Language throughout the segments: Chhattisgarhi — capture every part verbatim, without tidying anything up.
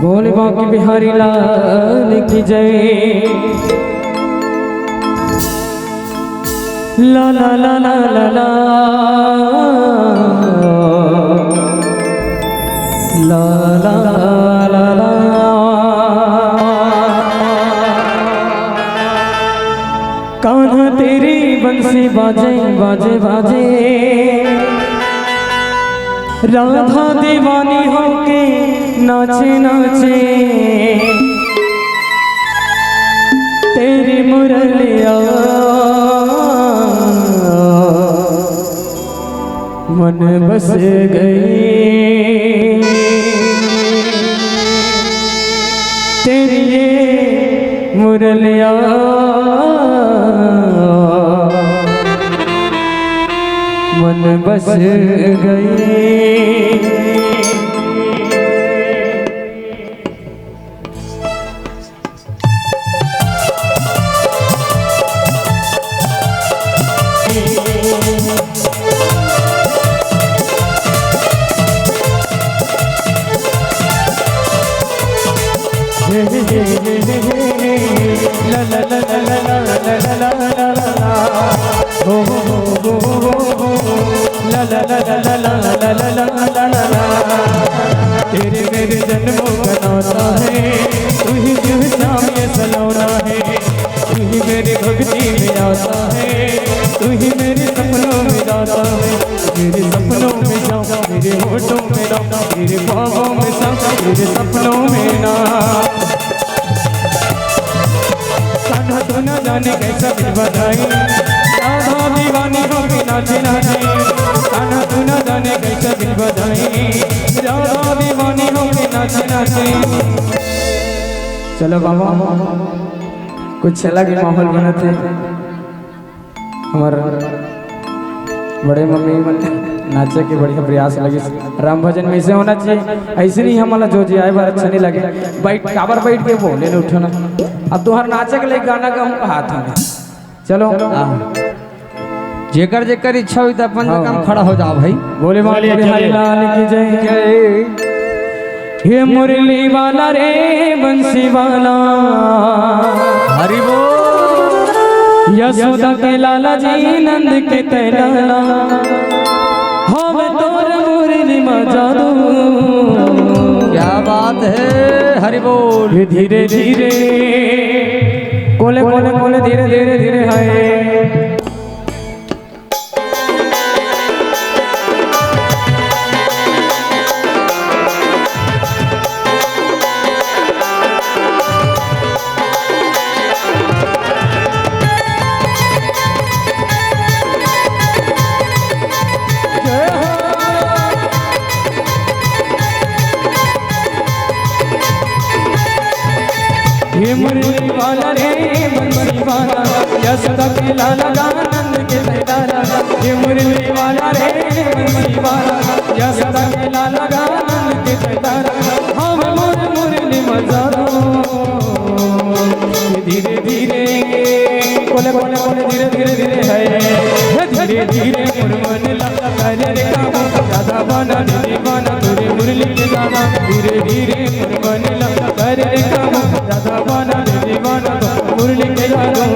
बोल बांके बिहारी लाल की जय। ला ला ला ला ला ला। ला ला ला ला। कान्हा तेरी बंसी बाजे बाजे बाजे, राधा दीवानी होके नाचे नाचे। तेरी मुरलिया मन बस गई, तेरी ये मुरलिया मन बस गई। तेरे मेरे जन्मों का नाता है, तू ही जो है श्याम ये सलोना है, तू ही मेरी भक्ति में आता है, तू ही मेरे सपनों में जाता है। मेरे सपनों में जाओ, मेरे होठों में रहो, मेरे ख्वाबों में समा, मेरे सपनों में ना। कान्हा तू ना जाने कैसा दिल बधाई, राधा दीवानी होके नाचे नाचे। कान्हा तू ना जाने कैसा दिल बधाई, राधा दीवानी होके नाचे नाचे। चलो बाबा, कुछ अलग ही माहौल बनत हे। हमर बड़े मम्मी मन नाचे के बढ़िया प्रयास लगिस। राम भजन में ऐसे होना चाहिए, ऐसे नहीं हमला जो जी आए बार अच्छा नहीं लगे। बैठ, काबर बैठ के बोले न उठो ना। अब तुहर नाचे के लिए गाना गाऊं, हाथ में। चलो। हाँ। जेकर जेकर इच्छा होई त अपन हाँ। काम खड़ा हो जाओ भाई। बोले बाबा चलिए, बिहारी चलिए। लाल की जय। जय। ये मुरली वाला रे बंसी वाला। हरि बोल। यशोदा के लाला जी नंद के तैं लाला। हवे तोर मुरली मा जादू। क्या बात है, हरि बोल। ये धीरे धीरे कोले कोले कोले धीरे धीरे धीरे हाय। हे मुरली वाला रे बंसी वाला, यशोदा के लाला गा नंद के तैं लाला। हे मुरली वाला रे बंसी वाला, यशोदा के लाला गा नंद के तैं लाला। हम मोर मुरली मा जादू। धीरे धीरे, बोले बोले बोले, धीरे धीरे धीरे है। धीरे धीरे मोर मन ला करे रे काबू, राधा बना दे दीवाना तोरे मुरली के गाना। धीरे धीरे मोर मन ला करे रे काबू, राधा बना दे दीवाना तोरे मुरली के गाना।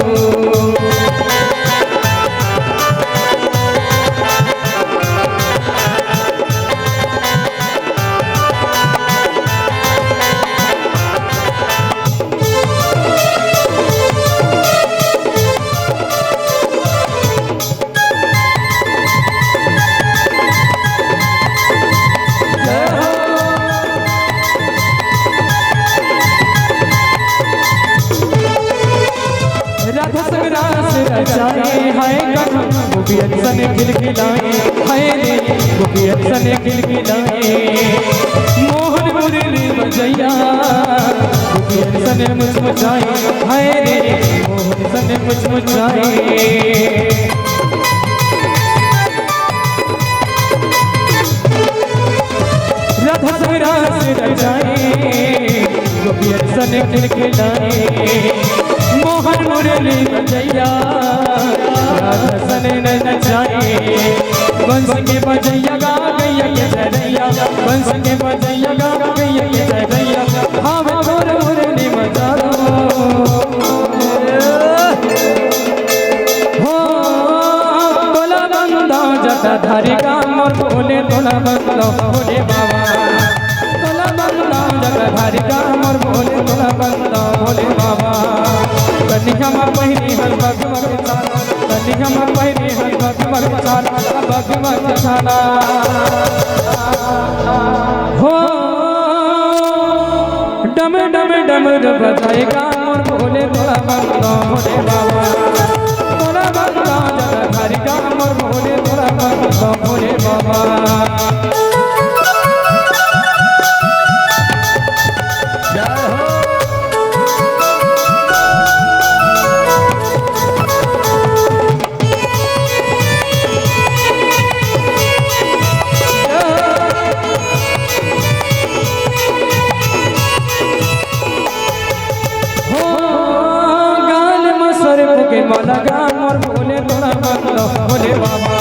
राधा संग रास रचाए हाय कहाँ, गोपियन सन खिलखिलाए हाय रे, गोपियन सन खिलखिलाए। मोहन मुरली बजैया, गोपियन सन मुचमुचाए हाय रे, मोहन सन मुचमुचाए। राधा संग रास रचाए, गोपियन सन खिलखिलाए। मोहन मुरली बजैया, राधा सन नचाए। बंस के बजैया गा गैया के चरैया, बंस के बजैया गा गैया के चरैया। बंदो भोले बाबा, तोला बंदो जटाधारी का मोर भोले, तोला बंदो भोले बाबा। कनिहा म पहिरे हस बग बग छाला, कनिहा म पहिरे हस बग बग छाला, बग बग छाला। हो डम डम डम रे बजाए का मोर भोले, तोला बंदो भोले बाबा, तोला बंदो जटाधारी का मोर भोले, तोला बंदो भोले बाबा। जय हो। हो, गाल म सर्प के माला गा मोर भोले, तोला बंदो भोले बाबा।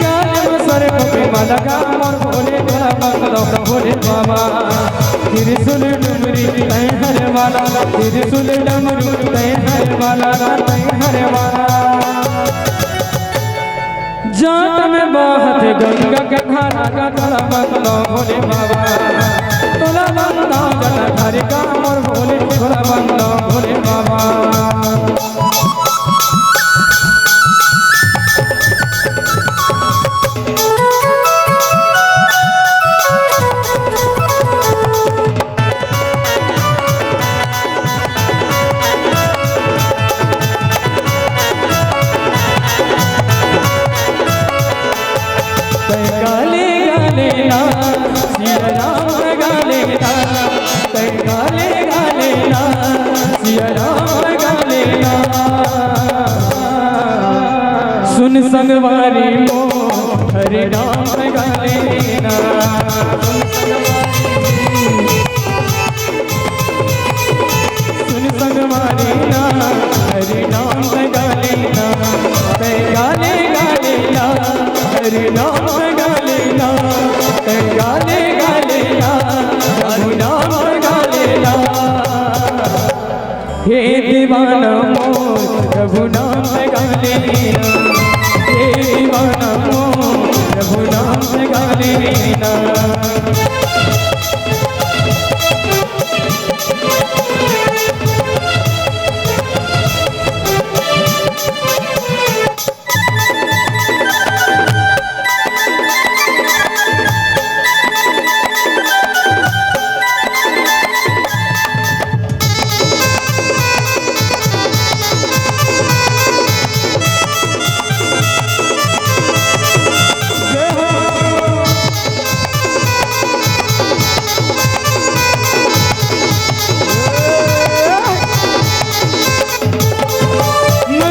गाल म सर्प के माला गा मोर भोले, तोला बंदो भोले बाबा। त्रिशूल डमरू तैं हरे वाला, त्रिशूल डमरू तैं हरे वाला, तैं हरे वाला। जाट में बहत गंगा के धारा का तोला बंदो भोले बाबा, तोला बंदो जटाधारी का मोर भोले, तोला बंदो भोले बाबा। तैं गाले गाले ना, सिया राम गाले ना, तैं गाले गाले ना, सिया राम गाले ना। सुन संगवारी मोर, हरि नाम गाले ना। सुन संगवारी ना, हरि नाम गा लेना, तैं गाले गा लेना, हरि नाम गा लेना, तैं गाले गा लेना, हरि नाम गा लेना। हे दीवाना मोर, प्रभु नाम गा लेना। हे दीवाना मोर, प्रभु नाम गा लेना।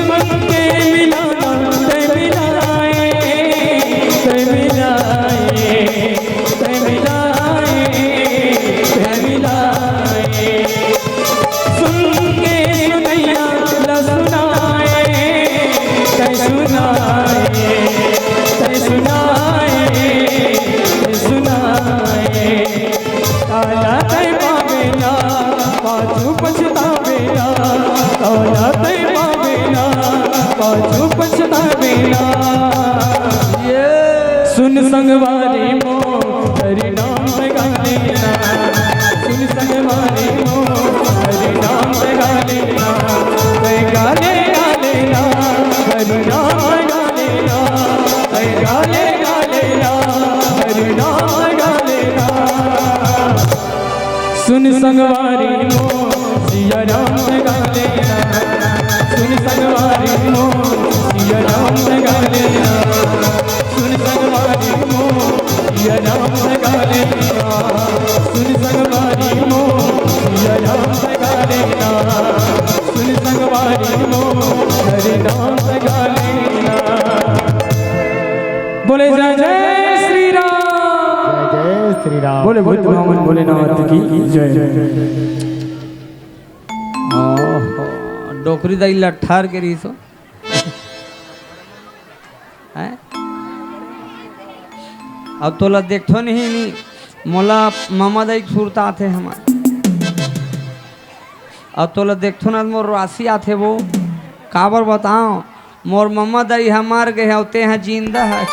मन के मिलाना, तैं मिलाए, तैं मिलाए, तैं मिलाए, तैं मिलाए। सुन के सुनैया ला सुनाए, तैं सुनाए, तैं सुनाए, तैं सुनाए। काला तैं पाबे ना, पाछू पछताबे ना। काला तैं पाबे ना, पाछू पछताबे ना। सुन संगवारी मोर, हरि नाम गा लेना। सुन संगवारी मोर, हरि नाम गा लेना। तैं गाले गा लेना, हरि नाम गा लेना। तैं गाले गा लेना, हरि नाम गा लेना। सुन संगवारी मोर, सिया राम गा लेना। सुन संगवारी मोर, सिया राम गा लेना। सुन संगवारी मोर, सिया राम गा लेना। सुन संगवारी मोर, सिया राम गा लेना। सुन संगवारी मोर, हरि नाम गा लेना। बोले जय जय श्री राम। जय जय श्री राम। बोले बुद्ध भगवान भोलेनाथ की जय। आह, डोकरी दाई लट्ठार के रही सो। हैं? अब तोला देखथो नहीं, नहीं, मोला ममा दाई के सुरता आथे हमर। अब तोला देखथो ना, मोर राशि आथे वो। काबर बताओ, मोर ममा दाई ह मर गे हे, अउ तें ह जिंदा हस।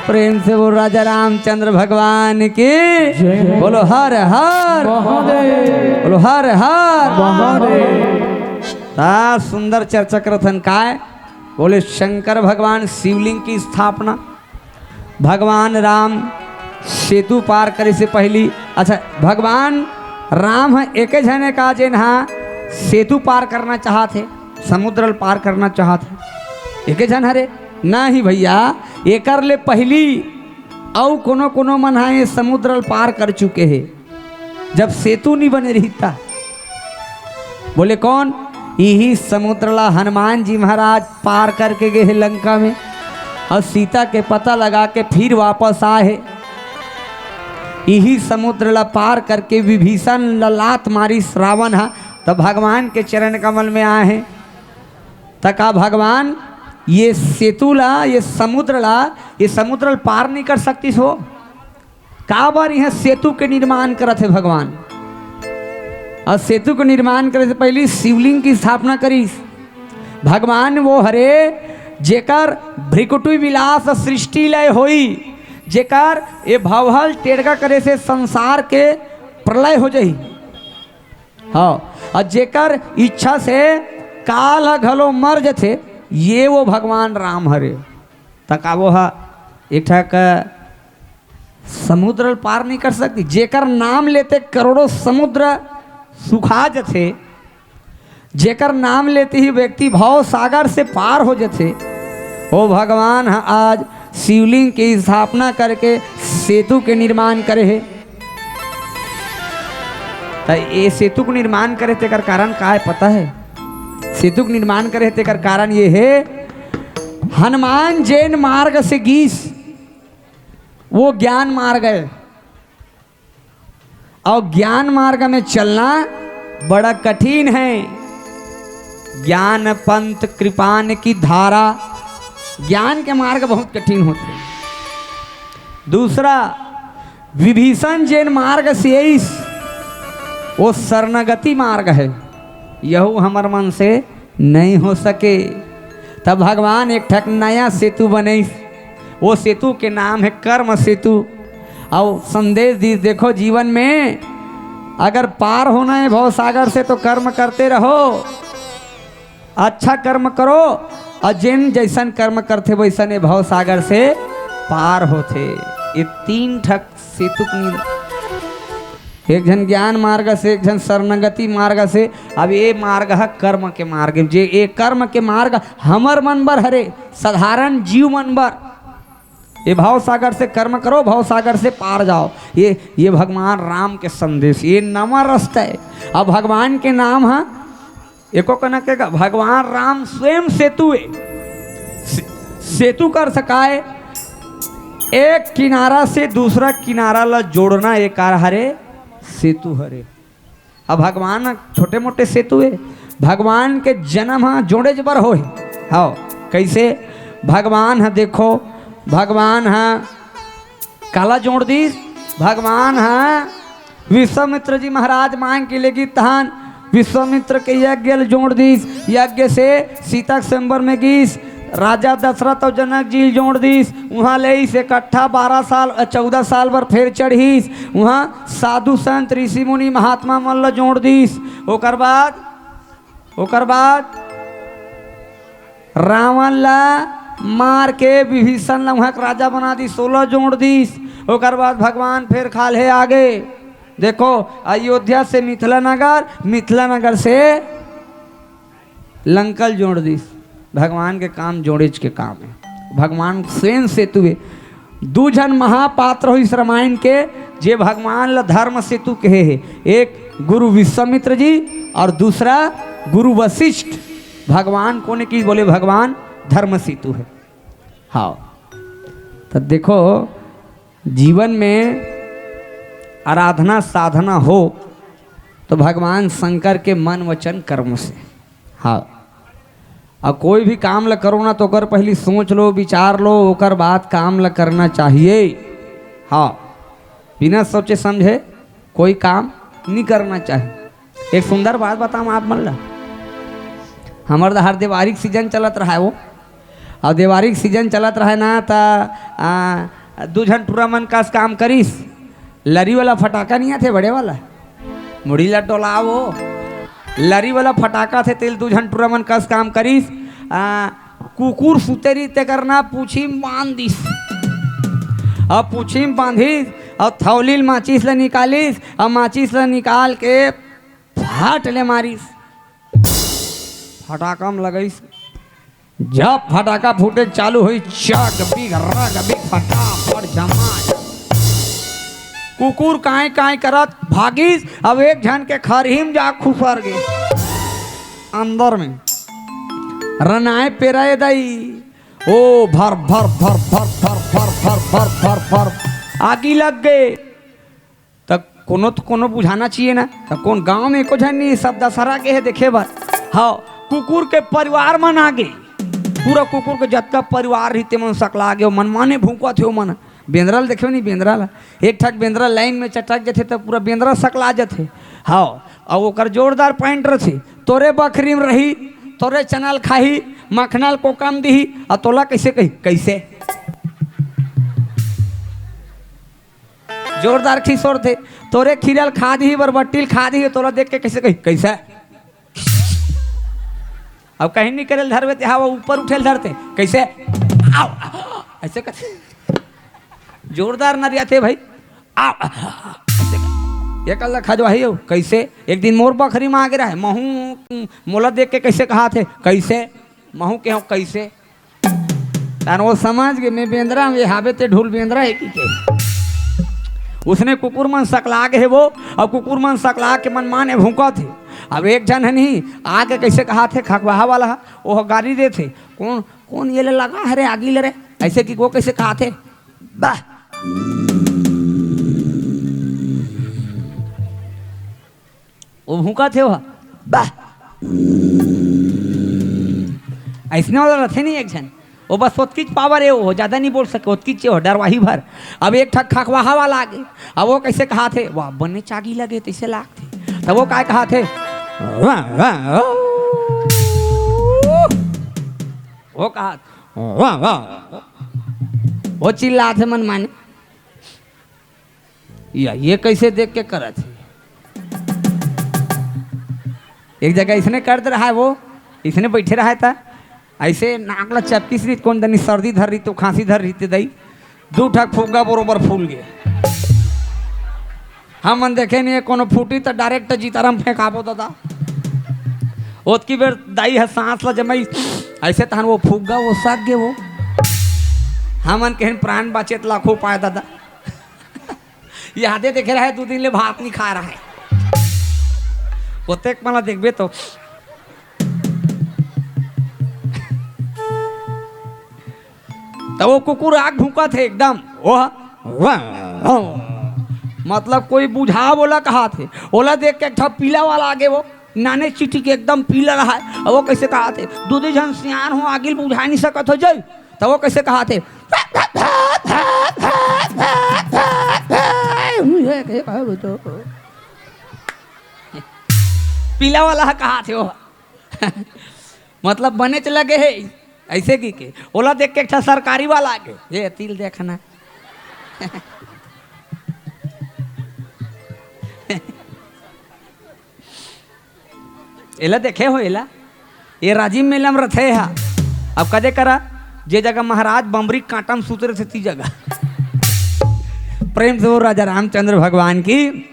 प्रेम से बोल राजा रामचंद्र भगवान की। जय। बोलो हर हर। महादेव। बोलो हर हर। महादेव। ता सुंदर चर्चा करत हन काय? बोले शंकर भगवान शिवलिंग की स्थापना, भगवान राम सेतु पार करे से पहली, अच्छा, भगवान राम ह एके झन का जेन हा सेतु पार करना चाहत हे, समुद्र ल पार करना चाहत हे, एके झन हरे। नहीं भैया, एकर ले पहली अउ कोनो कोनो मन हा ये समुद्र ल पार कर चुके हे, जब सेतु नी बने रही ता। बोले कौन? इही समुद्र ला हनुमान जी महाराज पार करके गए हे लंका में, अउ सीता के पता लगा के फिर वापस आए हे। इही समुद्र ला पार करके विभीषण ला लात मारिस रावण हा, त भगवान के चरण कमल में आए हे। त का भगवान ये सेतु ला, ये समुद्र ला, ये समुद्र ला पार नहीं कर सकतिस हो? काबर इहाँ सेतु के निर्माण करत हे भगवान? अउ सेतु के निर्माण करे से पहली शिवलिंग की स्थापना करिस। भगवान वो हरे जेकर भृकुटि विलास सृष्टि लय होई, जेकर ये भवहल टेड़गा करे से संसार के प्रलय हो जाही। हाँ, अउ जेकर इच्छा से काल ह घलो मर जथे, ये वो भगवान राम हरे। त का वो ह एक ठक समुद्र ल पार नहीं कर सकती? जेकर नाम लेते करोड़ों समुद्र सुखा जथे, जेकर नाम लेते ही व्यक्ति भव सागर से पार हो जथे, वो भगवान ह आज शिवलिंग की स्थापना करके सेतु के निर्माण करे हे। त ये सेतु के निर्माण करे तेकर कारण का हे पता हे? सेतु के निर्माण करे तेकर कारण ये हे, हनुमान जेन मार्ग से गीस, वो ज्ञान मार्ग हे। अउ ज्ञान मार्ग में चलना बड़ा कठिन हे। ज्ञान पंथ कृपान की धारा, ज्ञान के मार्ग बहुत कठिन होथे। दूसरा, विभीषण जेन मार्ग से आइस, वो शरणागति मार्ग हे, यहू हमर मन से नहीं हो सके। तब भगवान एक ठक नया सेतु बनइस, वो सेतु के नाम हे कर्म सेतु। अउ संदेश दिस, देखो, जीवन में अगर पार होना हे भवसागर से तो कर्म करते रहो, अच्छा कर्म करो, अउ जेन जइसन कर्म करथे वइसन ये भवसागर से पार होथे। ये तीन ठक सेतु के नींद। एक झन ज्ञान मार्ग से, एक झन शरणागति मार्ग से। अब ये मार्ग ह कर्म के मार्ग, जे ये कर्म के मार्ग हमर मन बर हरे, साधारण जीव मन बर। ये भवसागर से कर्म करो, भवसागर से पार जाओ। ये, ये भगवान राम के संदेश, ये नवा रस्ता हे। अब भगवान के नाम ह एको कना के गा-, भगवान राम स्वयं सेतु हे। से-, सेतु कर सकाय, एक किनारा से दूसरा किनारा ला जोड़ना, ये कार हरे, सेतु हरे। अब भगवान छोटे मोटे सेतु हे, भगवान के जन्म ह जोड़े जबर होय। हाँ, कैसे? भगवान ह, देखो, भगवान ह काला जोड़ दिस? भगवान ह विश्वामित्र जी महाराज मांग के लेगिस तहान विश्वामित्र के यज्ञ ल जोड़ दिस। यज्ञ से सीता के स्वयंवर में गीस, राजा दशरथ अउ जनक जी ल जोड़ दिस। उहाँ ले इस इकट्ठा बारह साल, चौदह साल बर फेर चढ़िस। उहाँ साधु संत, ऋषि मुनि, महात्मा मन ल जोड़ दिस। ओकर बाद, ओकर बाद रावण ला मार के विभीषण ला उहाँ के राजा बना दिस, ओला जोड़ दिस। ओकर बाद भगवान फेर खाल्हे आगे। देखो, अयोध्या से मिथिला नगर, मिथिला नगर से लंका ल जोड़ दिस। भगवान के काम जोड़ेच के काम हे। भगवान स्वयं सेतु हे। दू झन महापात्र होइस रामायण के, जे भगवान ल धर्म सेतु कहे हे। एक गुरु विश्वामित्र जी अउ दूसरा गुरु वशिष्ठ। भगवान कोन हे कि बोले भगवान धर्म सेतु हे। हाँ, त देखो, जीवन में आराधना साधना हो तो भगवान शंकर के मन वचन कर्म से। हाँ, अउ कोई भी काम ल करो ना तो ओकर पहली सोच लो, विचार लो, ओकर बाद काम ल करना चाहिए। हाँ, बिना सोचे समझे कोई काम नहीं करना चाहिए। एक सुंदर बात बताऊँ आप मन ला, हमर डहर देवारी के सीजन चलत रहा हे वो, अउ देवारी के सीजन चलत रहा हे ना, त आ, दू झन टुरा मन कस काम करिस। लरी वाला फटाका नहीं आथे, बड़े वाला, मुड़ी ला डोलावो। लरी वाला फटाका थे, तेल दू झन टुरा मन कस काम करिस। आ, कुकुर सुते रही, तेकर ना पूछी म बांध दिस। अब पूछी म बांधिस, अब थौली ल माचिस ल निकालिस, अब माचिस ल निकाल के फाट ले मारिस, फटाका म लगाइस। जब फटाका फूटे चालू होई, चक बिग रग बिग फटाफट जमा। कुकुर कांय कांय करत भागिस, अब एक झन के खरही म जा खुसर गे अंदर में। रनाए पेरा ए दाई, ओ भर भर भर भर भर भर भर भर भर भर आगी लग गे। त कोनो त कोनो बुझाना चाहिए ना। त कोन गांव में एको झन नहीं, सब दशहरा गे हे देखे बर। हाँ, कुकुर के परिवार मन आ गे, पूरा कुकुर के जतका परिवार रहिथे मन सकला गे, ओ मन माने भूंकत हे ओ मन। बेंदरा ल देखे नहीं, बेंदरा ल, एक ठक बेंदरा लाइन में चटक जथे त पूरा बेंदरा सकला जथे। हाँ, अउ ओकर जोरदार पॉइंट रथे, तोरे बखरी में रही, तोरे चना ल खाही, मखना ल कोका म दिही, अउ तोला कइसे कही, कइसे? जोरदार खिसोरथे। तोरे खीरा ल खा दिही, बरबट्टी ल खा दिही, तोला देख के कइसे कही, कइसे? अब कहीं निकले ल धरबे ते हवा ऊपर उठे ल धरथे, कइसे? आओ, अइसे कर, जोरदार नरियाथे भाई। आओ, अइसे कर। ये कल खजवाही हो, कइसे? एक दिन मोर बखरी म आ गे रहे, महूं मोला देख के कइसे कहाथे, कइसे? महूं के हो, कइसे? तान वो समझ गे, मैं बेंदरा हूं, ये हावे ते ढोल बेंदरा हे कि के। उसने कुकुर मन सकला गे हे वो, अउ कुकुर मन सकला के मन माने भूंकत हे। अब एक झन हे नहीं, आके कइसे कहाथे, खखवाहा वाला ह, ओह गारी देथे, कोन, कोन ये ले लगा हे रे, आगी ले रे, अइसे कि वो कइसे कहाथे, बा। वो भूंकत हे, वो, बा। अइसने वाला रथे नहीं एक झन, वो बस ओतकीच पावर हे, वो ज्यादा नहीं बोल सके, ओतकीच हे, वो डरवाही भर। अब एक ठक खखवाहा वाला आगे, अब वो कइसे कहाथे, वाह, बने चागी लगे, तइसे लागथे। तब वो काय कहाथे, वाह, वाह, वाह। वो कहा, वाह, वाह। वो चिल्लाथे मन माने। या, ये कइसे देख के करत हे? एक जगह इसने करत रहा है, वो इसने बैठे रहा था, अइसे नाक ला चपकिस रही, कोन जनी सर्दी धर रही तो खांसी धर रही ते दई, दू ठक फुग्गा बरोबर फूल गे। हमन देखे नहीं, कोनो फूटी त डायरेक्ट जीताराम फेंकाबो दादा। ओतकी बेर दाई ह सांस ला जमाई, अइसे तहन वो फुग्गा वो सक गे वो। हमन केहन प्राण बाचे त लाखों पाए दादा। यादे देखे रहे, दू दिन ले भात नहीं खा रहा है। ओतेक मन ला देखबे तो। त वो कुकुर आग भूंकत हे एकदम। ओह, वाह, वाह। मतलब कोई बुझा बोला कहाथे। ओला देख के एक ठा पीला वाला आगे वो, नाने चिटी के एकदम पीला रहा है। अब वो कइसे कहाथे? दू दू झन सियान हो, आगी ल बुझा नहीं सकत हो जई। त वो कइसे कहाथे? पीला वाला ह कहाथे वो। मतलब बनेच लगे हे, अइसे कि के। ओला देख के एक ठा सरकारी वाला आगे, ये तिल देखना। एला देखे हो, एला? ये राजिम मेला म रथे हा। अब कदे करा, जे जगह महाराज बमरी कांटा म सुत रथे, ती जगह। प्रेम से बोल राजा रामचंद्र भगवान की।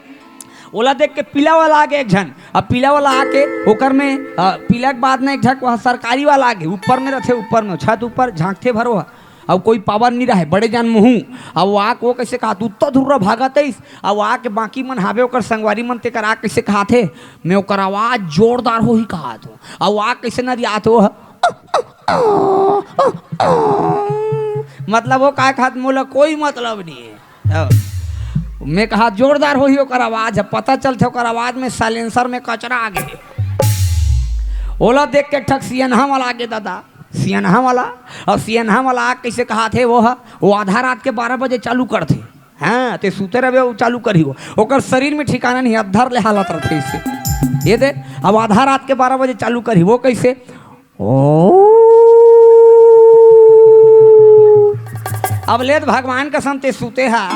ओला देख के पीला वाला आगे एक झन, अब पीला वाला आके ओकर में, अ, पीला के बाद में एक झक वहाँ सरकारी वाला आगे, ऊपर में रथे, ऊपर में, छत ऊपर झांकथे भरो हा। अब कोई पावर नहीं रहे, बड़े जान मुहूं। अब वो आके वो कइसे कहात, उत्ता धुर्रा भागत आइस। अब वो आके बाकी मन हावे ओकर संगवारी मन, तेकर आके कइसे कहाथे, मैं ओकर आवाज जोरदार होही कहात हूँ। अब वो आके कइसे नरियात हो, मतलब वो काय कहात, मोला कोई मतलब नहीं है। अब मैं कहा जोरदार होही ओकर आवाज ह, पता चलथे ओकर आवाज में साइलेंसर में कचरा आ गे। ओला देख के एक ठक सियनहा वाला आगे दादा, सियनहा वाला। अउ सियनहा वाला आग कइसे कहाथे वो ह, वो आधा रात के बारह बजे चालू करथे। हाँ, ते सुते रहे, वो चालू करही वो। ओकर शरीर में ठिकाना नहीं, अद्धर ले हालत रथे इससे। ये दे, अब आधा रात के बारह बजे चालू करही वो कइसे? ओ, अब ले त भगवान कसम ते सुते हा।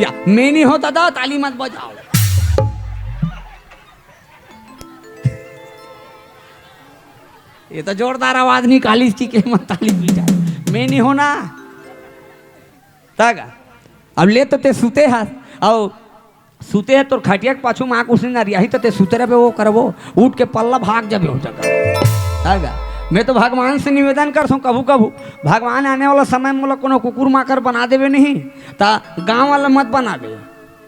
या, मैं नहीं होता था, ताली मत बजाओ। ये तो जोरदार आवाज निकालिस कि के मत ताली बजाओ। मैं नहीं होना। तक अब ले तो ते सुते हा, अउ सुते हे तोर खटिया के पाछू माँ कुछ नहीं रियाही, तो ते सुते रहबे, वो करबो, उठ के पल्ला भाग जाबे हो जगह। है गा? मैं तो भगवान से निवेदन करथों, कभू कभू भगवान आने वाला समय में मोला कोनो कुकुर माकर बना देबे नहीं, ता गांव वाला मत बनाबे।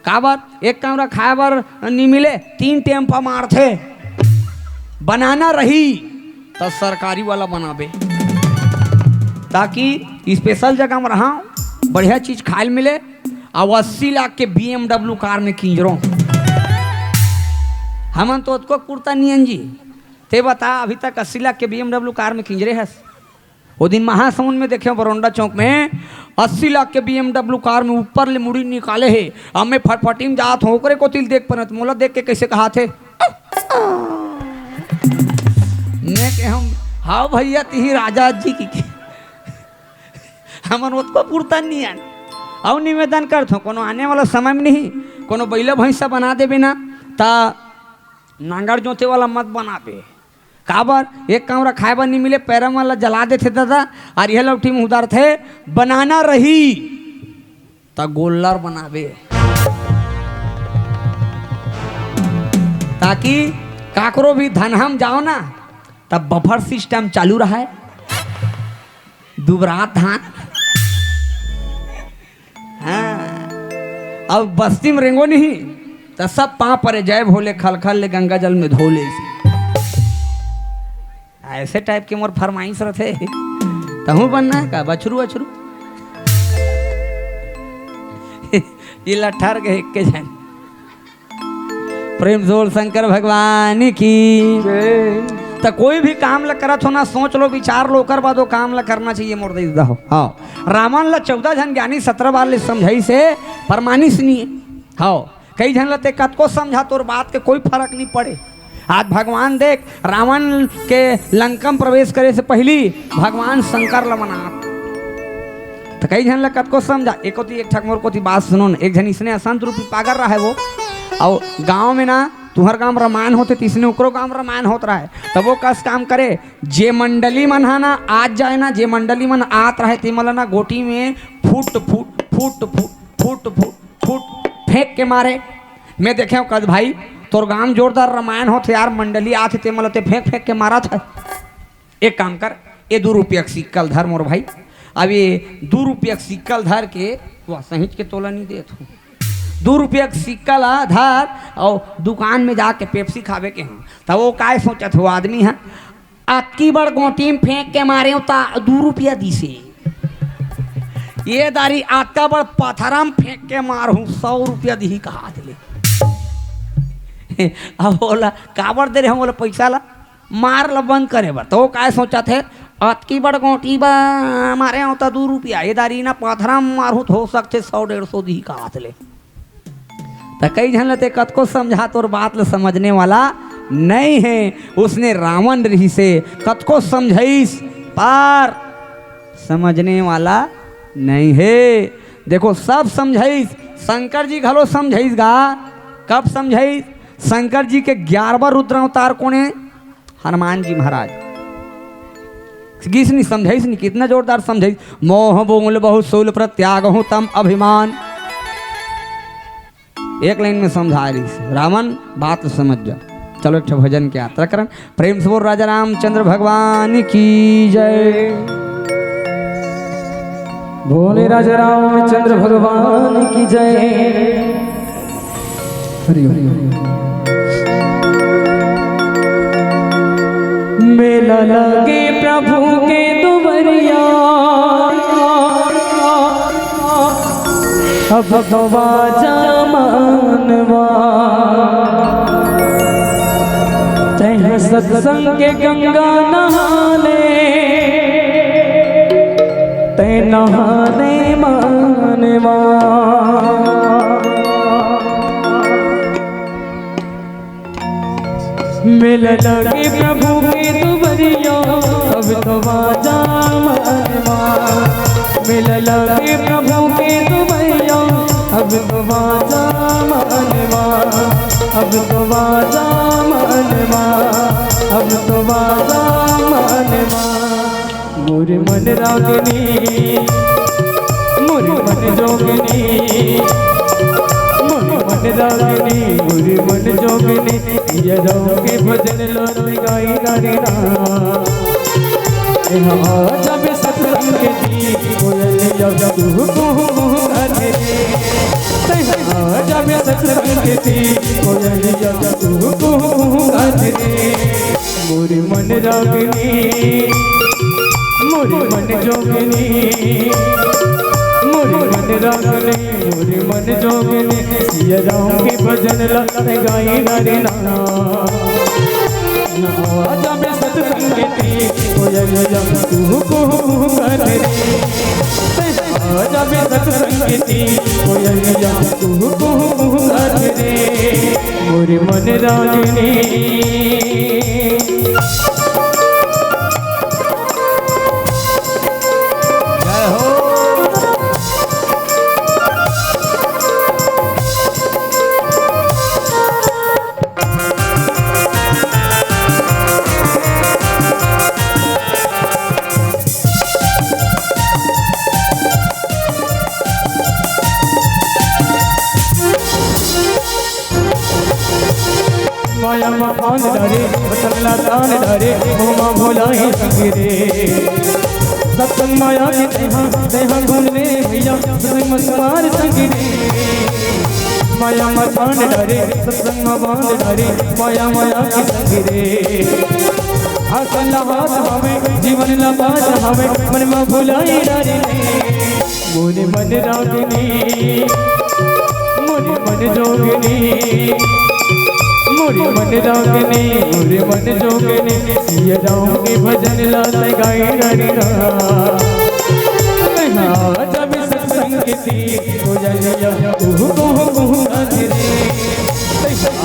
काबर? एक कमरा खाए बर नहीं मिले, तीन टेम्पा मारथे। बनाना रही त सरकारी वाला बनाबे, ताकि स्पेशल जगह में रहा, बढ़िया चीज खाए ल मिले। अब अस्सी लाख के बीएमडब्ल्यू कार में किंजरो। हमन तो ओतको कुर्ता नियन जी। ते बता, अभी तक अस्सी लाख के बीएमडब्ल्यू कार में किंजरे हस? वो दिन महासमुंद में देखे, बरोंडा चौक में अस्सी लाख के बीएमडब्ल्यू कार में ऊपर ले मुड़ी निकाले हे। अब मैं फटफटी में जात हों, ओकरे कोती ल देख परत, मोला देख के कैसे कहा थे, मैं के हम, "हाव भैया, तिही राजा जी की, की।" हमन ओतको पुरता नियन। अउ निवेदन करथों, कोनो आने वाला समय में नहीं, कोनो बैला भैंसा बना देबे ना, ता नांगर जोते वाला मत बनाबे। काबर? एक कमरा खाए बर नहीं मिले, पैरा मन ला जला देथे दादा, और यह लौठी में उदारथे, बनाना रही। त गोल्लर बनाबे, ताकि काकरो भी धनहा म जाओ ना, तब बफर सिस्टम चालू रहे। दुबरात धान। हाँ, अब बस्ती में रेंगो नहीं, त सब पाँव परे, "जय भोले, खलखल ले गंगा जल में धो ले।" ऐसे टाइप के मोर फरमाइश रथे। तहूँ बनना है का बछरू वछरू? ये लट्ठर के एक के जन। प्रेम से बोल शंकर भगवान की। त कोई भी काम ल करत हो ना, सोच लो, विचार लो, ओकर बाद वो काम ल करना चाहिए। मोर दे हो, हाँ, रावण ल चौदह झन ज्ञानी सत्रह बार ले समझाइस हे, पर मानिस नहीं हे। हाँ, कई झन ल ते कतको समझा, तोर बात के कोई फरक नहीं पड़े। आज भगवान देख, रावण के लंका म प्रवेश करे से पहिली भगवान शंकर ल मनात। त कई झन ल कतको समझा, एक कोती एक ठक मोर कोती बात सुनो न। एक झन इसने असंत रूपी पागल रहे वो, अउ गांव में ना, तुहर गांव म रामायण होथे, त इसने ओकरो गांव म रामायण होत रहे। तब वो कस काम करे, जे मंडली मन हा ना आत जाए ना, जे मंडली मन आत रहे, ते मन ल ना गोटी में foot foot foot foot foot foot foot फेंक के मारे। मैं देखे हूँ, कद भाई, तोर गांव जोरदार रामायण होथे यार, मंडली आथे, ते मन ल ते फेंक फेंक के मारत हे। एक काम कर, ये दू रुपया के सिक्का ल धर मोर भाई। अब ये दू रुपया के सिक्का ल धर के, वाह, सहिंच के तोला नहीं देत हूँ। दू रुपया के सिक्का ल धर अउ दुकान में जाके पेप्सी खावे के हूँ। तब वो काय सोचत हो आदमी ह, अतकी बड़ गोटी म फेंक के मारे हूँ, त दू रुपया दिसे। ये दारी अतका बड़ पथरा म फेंक के मारहूँ, सौ रुपया दिही कहात ले। अब बोला, "काबर दे रहे हो मोला पैसा ला?" मार ल बंद करे बर। तो वो काय सोचत हे, "अतकी बड़ गोटी बा, मारे हूँ त दू रुपया, ये दारी ना पथरा म मारहूँ, त हो सकथे सौ डेढ़ सौ दिही कहात ले।" त कई झन ल ते कतको समझा, तोर बात ल समझने वाला नहीं हे। उसने रावण रहिसे, कतको समझाइस, पर समझने वाला नहीं हे। देखो, सब समझाइस, शंकर जी घलो समझाइस गा। कब समझाइस? शंकर जी के ग्यारहवाँ रुद्रावतार कोने? हनुमान जी महाराज। गिस नहीं समझाइस नहीं, कितना जोरदार समझाइस। "मोह मूल बहु सूल प्रत्यागहु तम अभिमान।" एक लाइन में समझा रहिस, "रावण, बात समझ जा।" चलो, एक ठो भजन के यात्रा करन। प्रेम से बोल राजा रामचंद्र भगवान की जय। बोले राजा रामचंद्र भगवान की जय। हरि ओम। मेला लगे प्रभु के दुवरिया, अब तो बाजा मानवा। तैं सत्संग के गंगा नहा ले, तैं नहाने मानवा। मिल लगे प्रभु के दुबरिया, अब तो बाजा मनवा। मिलला के प्रभु के दुबैया, अब तो बाजा मनवा, अब तो बाजा मनवा, अब तो बाजा मनवा। मोर मन रागनी, मोर मन जोगनी, मोर मन रागनी, मोर मन जोगनी, ये राम के भजन ला गाई नारी ना। ए हाँ, आ जाबे सत्संग की कोयलिया, कुहू कुहू कुहू करत रे। ए हाँ, आ जाबे सत्संग की कोयलिया, कुहू कुहू कुहू करत रे। मोर मन रागनी, मोर मन जोगनी, मोर मन रागनी, मोर मन जोगनी, सिया राम के भजन ला गाई नारी ना। आ जाबे सत्संग की कोयलिया, कुहू कुहू कुहू करत रे। आ जाबे सत्संग की कोयलिया, कुहू कुहू कुहू करत रे। मोर मन रागनी। जय हो। माया म फांद डारे, बसंगला तान डारे, मोह मा भोला ही संग रे। सत्संग माया के तेहा, तेहा घूम ले भैया, सत्संग म सवार संग रे। माया म फांद डारे, सत्संग म बांध डारे, माया माया के संग रे। हाथ ला हाथ हवे, जीवन ला बात हवे, मन म भुलाई डारे रे। मोर मन रागनी, मोर मन जोगनी, मोर मन रागनी, मोर मन जोगनी, सिया राम के भजन ला गाई नारी ना। आ जाबे सत्संग की कोयलिया, कुहू कुहू कुहू करत रे।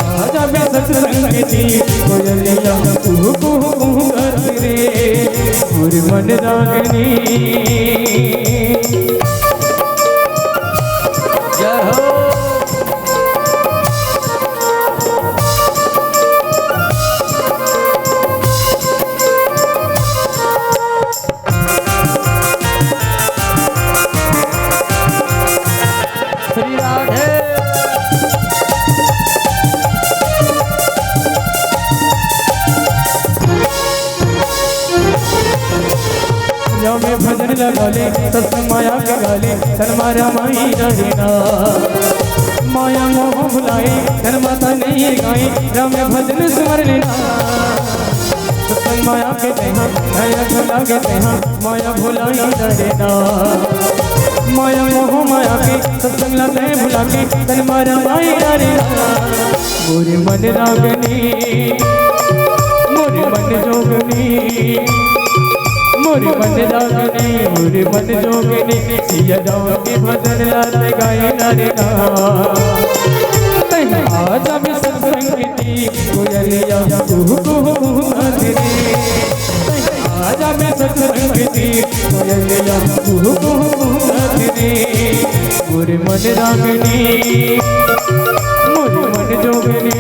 आ जाबे सत्संग की कोयलिया, कुहू कुहू कुहू करत रे। मोर मन रागनी। जय हो। श्री राधे। जब मैं भजन लगा ले, सत्संग माया के गाले, तन मारा माई डरे ना। माया मोह भुलाए, तन माता नहीं गाए, राम भजन स्मर लेना। सत्संग माया के तेहा, माया भुला के तेहा, माया भुलाई डरे ना। माया मोह माया के, सत्संग ला तै भुला के, तन मारा माई डरे ना। मोर मन रागनी, मोर मन जोगनी, मोर मन रागनी, मोर मन जोगनी, सिया राम के भजन ला गाई नारी ना। तै आ जाबे सत्संग की कोयलिया, कुहू कुहू कुहू करत रे। आ जाबे सत्संग की कोयलिया, कुहू कुहू कुहू करत रे। मोर मन रागनी, मोर मन जोगनी,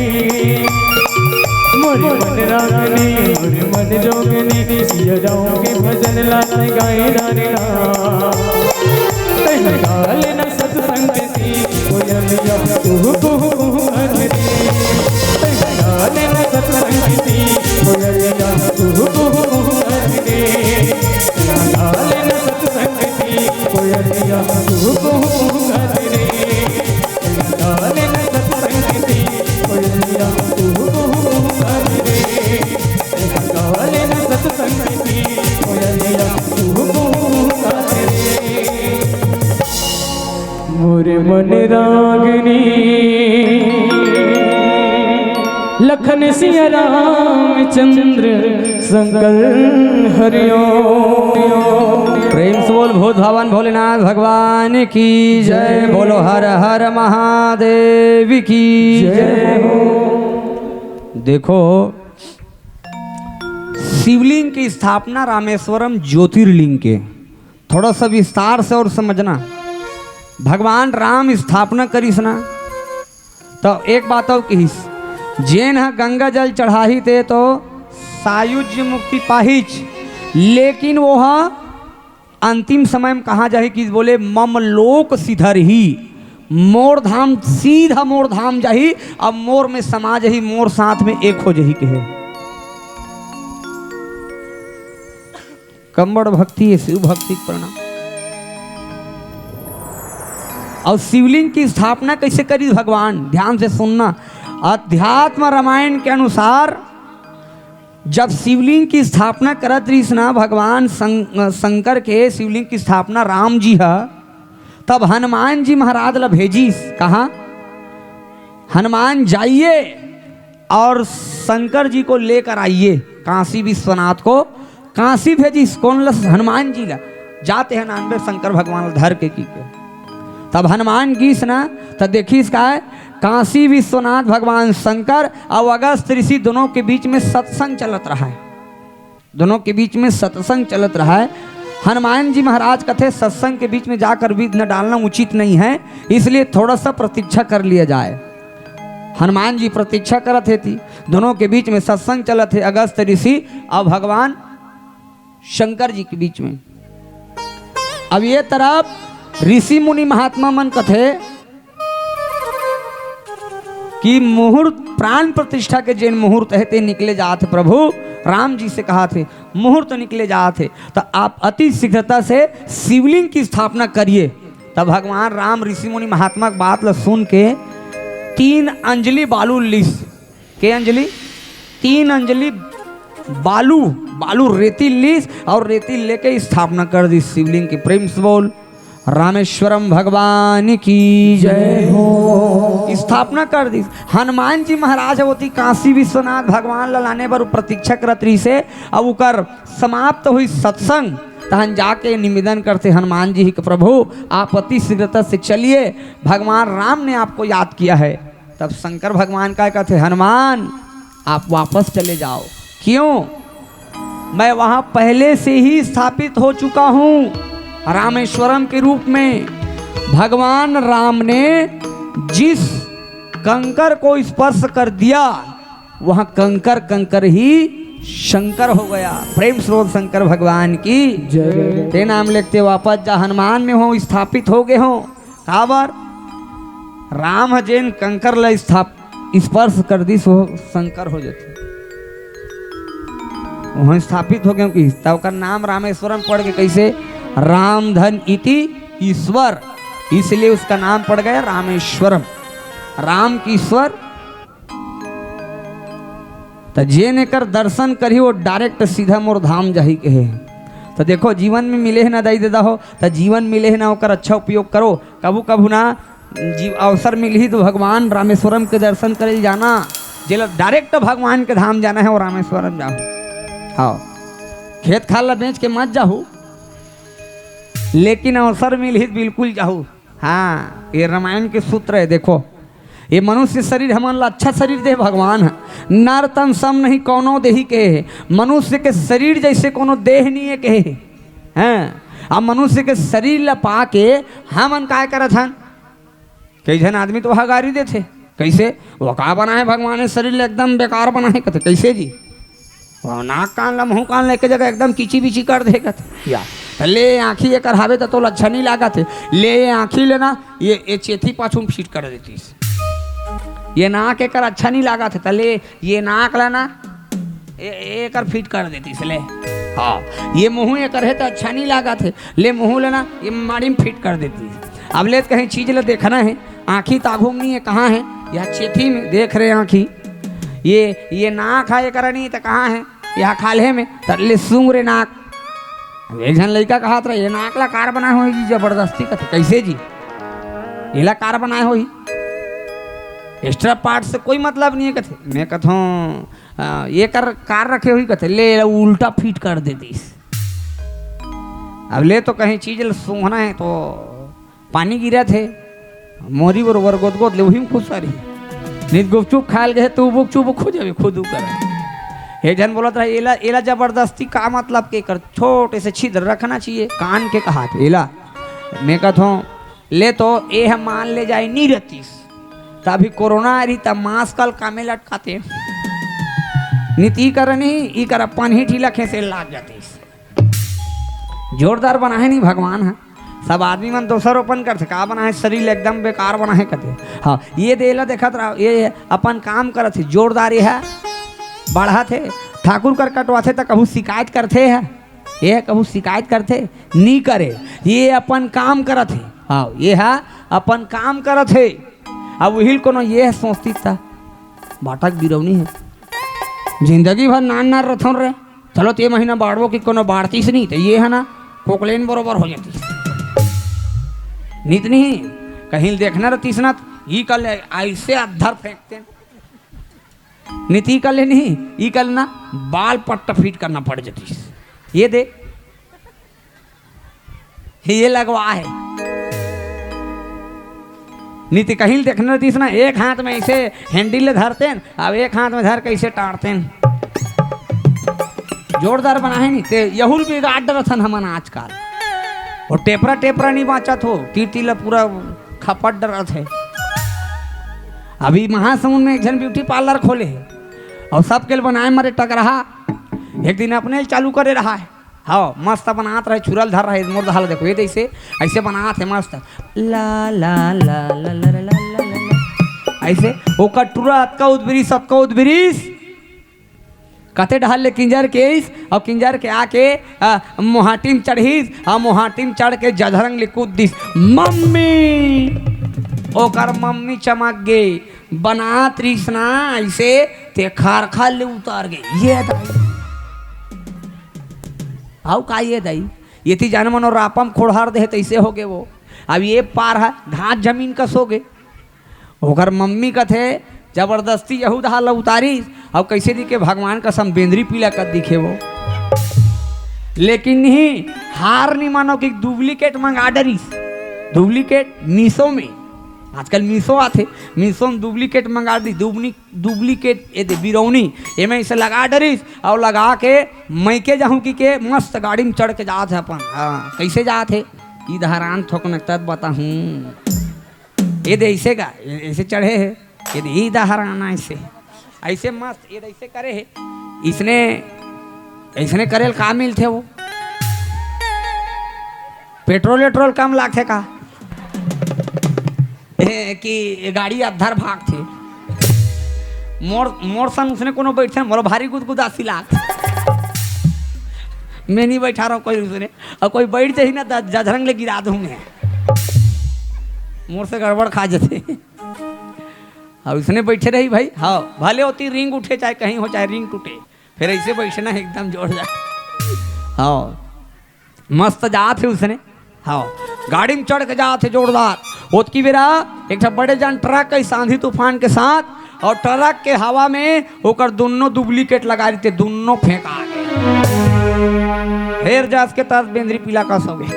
मोर मन रागनी, मोर मन जोगनी, सिया राम के भजन ला गाई नारी ना। तै गा लेना सत्संग की कोयलिया, कुहू कुहू कुहू करत रे। तै गा लेना सत्संग की कोयलिया, कुहू कुहू कुहू करत रे। तै गा लेना सत्संग की कोयलिया, कुहू कुहू कुहू करत रे। तै गा लेना सत्संग की कोयलिया, कुहू कुहू कुहू करत रे। तै गा लेना सत्संग की कोयलिया, कुहू कुहू कुहू करत रे। मोर मन रागनी, लखन सिया रामचंद्र शंकर हरिओम। प्रेम से बोल भूत भावन भोलेनाथ भगवान की जय। बोलो हर हर महादेव की जय। देखो, शिवलिंग की स्थापना रामेश्वरम ज्योतिर्लिंग के, थोड़ा सा विस्तार से और समझना। भगवान राम स्थापना करिस ना, तो एक बात और कहिस, "जेन ह गंगा जल चढ़ाही ते तो सायुज्य मुक्ति पाहिच, लेकिन वो ह अंतिम समय में कहाँ जाही?" कि बोले, "मम लोक सिधरही, मोर धाम, सीधा मोर धाम जाही, अब मोर में समा जाही, मोर साथ में एक हो जाही," कहे। कम बड़ भक्ति हे, शिव भक्ति के प्रणाम। और शिवलिंग की स्थापना कैसे करी भगवान? ध्यान से सुनना। अध्यात्म रामायण के अनुसार जब शिवलिंग की स्थापना करत रहिस ना भगवान शं-, शंकर के, शिवलिंग की स्थापना राम जी ह, तब हनुमान जी महाराज ला भेजिस। कहाँ? "हनुमान जाइए और शंकर जी को लेकर आइए, काशी विश्वनाथ को।" काशी भेजिस कोन ला? हनुमान जी ला। "जाते हैं नानबे शंकर भगवान ला धर के," की के। तब हनुमान गीस ना, त देखिस काय, काशी विश्वनाथ भगवान शंकर और अगस्त ऋषि दोनों के बीच में सत्संग चलत रहा है। दोनों के बीच में सत्संग चलत रहा है। हनुमान जी महाराज कथे, "सत्संग के बीच में जाकर विघ्न डालना उचित नहीं है, इसलिए थोड़ा सा प्रतीक्षा कर लिया जाए।" हनुमान जी प्रतीक्षा करत हे ती, दोनों के बीच में सत्संग चलत हे, अगस्त ऋषि और भगवान शंकर जी के बीच में। अब ये तरफ ऋषि मुनि महात्मा मन कथे कि मुहूर्त, प्राण प्रतिष्ठा के जेन मुहूर्त हे, ते निकले जात हे। प्रभु राम जी से कहा थे, "मुहूर्त निकले जात हे, तो आप अति शीघ्रता से शिवलिंग की स्थापना करिए।" तब भगवान राम ऋषि मुनि महात्मा के बात ला सुन के तीन अंजलि बालू लीस। के अंजलि? तीन अंजलि बालू, बालू रेती लीस और रेती लेके स्थापना कर दी शिवलिंग की। प्रेम से बोल, "रामेश्वरम भगवान की जय हो।" स्थापना कर दी। हनुमान जी महाराज होती काशी विश्वनाथ भगवान ला लाने बर प्रतीक्षा करत रहिस हे। अब उकर समाप्त हुई सत्संग, तहन जाके निवेदन करते हनुमान जी के, "प्रभु, आप अति शीघ्रता से चलिए, भगवान राम ने आपको याद किया है।" तब शंकर भगवान का कहते, "हनुमान, आप वापस चले जाओ।" क्यों? "मैं वहां पहले से ही स्थापित हो चुका हूं रामेश्वरम के रूप में।" भगवान राम ने जिस कंकर को स्पर्श कर दिया, वहां कंकर कंकर ही शंकर हो गया। प्रेम स्रोत शंकर भगवान की जय। ते नाम लेते वापस जा, हनुमान में हो, स्थापित हो गए हो। काबर? राम ह जेन कंकर ला स्थाप-, स्पर्श कर दिस, वो शंकर हो जाथे। वहां स्थापित हो गए कि तब ओकर नाम रामेश्वरम पड़ के, कैसे? रामधन इति ईश्वर, इसलिए उसका नाम पड़ गया रामेश्वरम। राम की ईश्वर। त जेन एकर दर्शन करही, वो direct सीधा मोर धाम जाही कहे। त देखो, जीवन में मिले हे ना दाई ददा हो, त जीवन मिले हे ना, ओकर अच्छा उपयोग करो। कभू कभू ना जी अवसर मिलही तो भगवान रामेश्वरम के दर्शन करे जाना। जेला direct भगवान के धाम जाना है, वो रामेश्वरम जाहू। हाँ, खेत खार ला बेच के मत जाहू, लेकिन अवसर मिलही तो बिल्कुल जाहू। हाँ, ये रामायण के सूत्र है। देखो, ये मनुष्य शरीर हमन ला अच्छा शरीर दे भगवान ह, नर तन सम नहीं कौनो देही कहे हे। मनुष्य के शरीर जैसे कोनो देह नहीं है कहे हे। हैं? अब मनुष्य के शरीर ला पाके हमन काय करत हन? कई झन आदमी तो हगारी देथे, कैसे? "वो का बनाए भगवान हे शरीर ला, एकदम बेकार बनाए," कथे। कैसे जी? वो नाक कान ला, मुंह कान ला एके जगह एकदम किची बिची कर दे कथे। या, त ले आँखी एकर हावे त तोला अच्छा नहीं लागत हे, ले ये आँखी ले ना, ये, ये चेथी पाछू में फिट कर देतिस। ये नाक एकर अच्छा नहीं लागत हे, त ले ये नाक ला ना, ये, ये एकर फिट कर देतिस ले। हाँ, ये मुंह एकर हे त अच्छा नहीं लागत हे, ले मुंह ले ना, ये माड़ी में फिट कर देतिस। अब ले कहीं चीज ला देखना है, आँखी त आघू में नहीं है, कहाँ है? यह चेथी में देख रहे आँखी। ये, ये नाक है, ये करनी त कहाँ है? यह खाल्हे में। त ले सूंघ रे नाक। अब एक झन लइका कहत रहे, "ये नाक ला कार बनाए होही जी जबरदस्ती," कथे। "कैसे जी? एला कार बनाए होही? Extra part से कोई मतलब नहीं है," कथे। मैं कथों, "अ, ये कर कार रखे होही," कथे। "ले, एला उल्टा फिट कर देतिस।" अब ले तो कहीं चीज ल सूंघना है तो पानी गिरत हे, मोरी बरोबर गोद गोद ले उही में खुश रही। नहीं त गुपचुप खायल गए त उबुक चुबुक हो जावे खुद उ करा। एक झन बोलत रहे, "एला, एला जबरदस्ती का मतलब के कर, छोटे से छिद्र रखना चाहिए, कान के कहात एला।" मैं कहत हूँ, "ले तो, ए ह मान ले जाए नी रहतीस, त अभी कोरोना आ रही, त मास्क ल कामे लटकाते। नीति कर नहीं, ई कर अपन ही ढीला खेसे लाग जातीस।" जोरदार बनाए नहीं भगवान ह। सब आदमी मन दोषारोपण करथे, "का बनाए, शरीर एकदम बेकार बनाए," कहते। हाँ, ये दे ला देखत रहो, ये अपन काम करत हे, जोरदार ये है, बढ़त हे। ठाकुर कर कटवाथे त कहूँ शिकायत करथे है, ये कहूँ शिकायत करथे, नी करे, ये अपन काम करत हे। हाँ, ये है अपन काम करत हे। अब उहिल कोनो ये है सोचती त बाटक बिरौनी है, जिंदगी भर नान नान रथन रे। चलो, ते महीना बाढ़बो कि कोनो बाढ़तीस नहीं, तो ये है ना, कोकलेन बरोबर हो जाती। नित नहीं, कहीं देखना रहतीस ना, ई कर ले, ऐसे अद्धर फेंकते। नित ई कर ले नहीं, ई कर ना, बाल पट्टा फिट करना पड़ जातीस। ये दे, ये लगवा है। नहीं तो कहीं देखना रहतीस ना, एक हाथ में ऐसे हैंडल ले धरते हैं, अब एक हाथ में धर के ऐसे टारते हैं। जोरदार बना है नहीं, ते यहूल बिगाड़ डरत हन हमन आजकल। वो टेपरा, टेपरा नहीं बाँचत हो, तीर तीर ला पूरा खपट डरत है। अभी महासमुंद में एक झन ब्यूटी पार्लर खोले है और सबके लिए बनाए मरे टकरहा। एक दिन अपने चालू करे रहा है। हाँ, मस्त बनात रहे, छुरल धर रहे, मोर दहा ल देखो, ये जैसे ऐसे बनात है मस्त। ला, ला, ला, ला, ला, ला, ला, ला, ला। ऐसे ओकर टुरा अतका उदबिरिस, अतका उदबिरिस। कते डहर ले किंजर के आइस, और किंजर के आके, आ, मोहाटी में चढ़िस, और मोहाटी में चढ़ के जझरंग ले कूद दिस। मम्मी! ओकर मम्मी चमक गे, बनात रिस ना ऐसे, ते खारखा ले उतार गे। ये दाई। आऊ का ये दाई? ये ती जान मनो रापम खोड़हार दे तैसे हो गे वो। अब ये पार है, घास जमीन कस हो गे। ओकर मम्मी कथे, "जबरदस्ती यहू दहा ल उतारिस, अब कैसे दिखे भगवान कसम बेंदरी पीला कद दिखे वो।" लेकिन नहीं, हार नहीं मानो कि डुप्लीकेट मंगा डरिस। डुप्लीकेट मीशो में, आजकल मीशो आथे, मीशो में डुप्लीकेट मंगा दी, डुप्ली-, डुप्लीकेट ये दे बिरौनी, एमे इसे लगा डरिस और लगा के मइके जाहूँ कि के मस्त गाड़ी में चढ़ के जात है अपन। हाँ, कैसे जात है? ई धारान थोकन तब बताहूँ। ये दे ऐसे का, ऐसे चढ़े है, ये दे ई दहराना ऐसे, ऐसे मस्त, ये दे ऐसे करे है। इसने, इसने करेल का मिलथे वो? पेट्रोल वेट्रोल कम लागथे का? ए, कि गाड़ी अद्धर भागथे। मोर, मोर संग उसने कोनो बैठथे, मोला भारी गुदगुदासी लाग। मैं नहीं बैठा रहा कोई उसने, और कोई बैठ जाही ना, त जझरंग ले गिरा दूँ मैं। मोर से गड़बड़ खा जथे। अब उसने बैठे रही भाई, हाँ, भले होती रिंग उठे, चाहे कहीं हो, चाहे रिंग टूटे, फिर ऐसे बैठना है एकदम जोरदार। हाँ, मस्त जात है उसने। हाँ, गाड़ी में चढ़ के जात है जोरदार। ओतकी बेरा एक ठा बड़े जान ट्रक के आंधी तूफान के साथ, और ट्रक के हवा में ओकर दोनों डुप्लीकेट लगा देते, दोनों फेंका गए। फिर जस के तस बेंदरी पीला कस हो गए।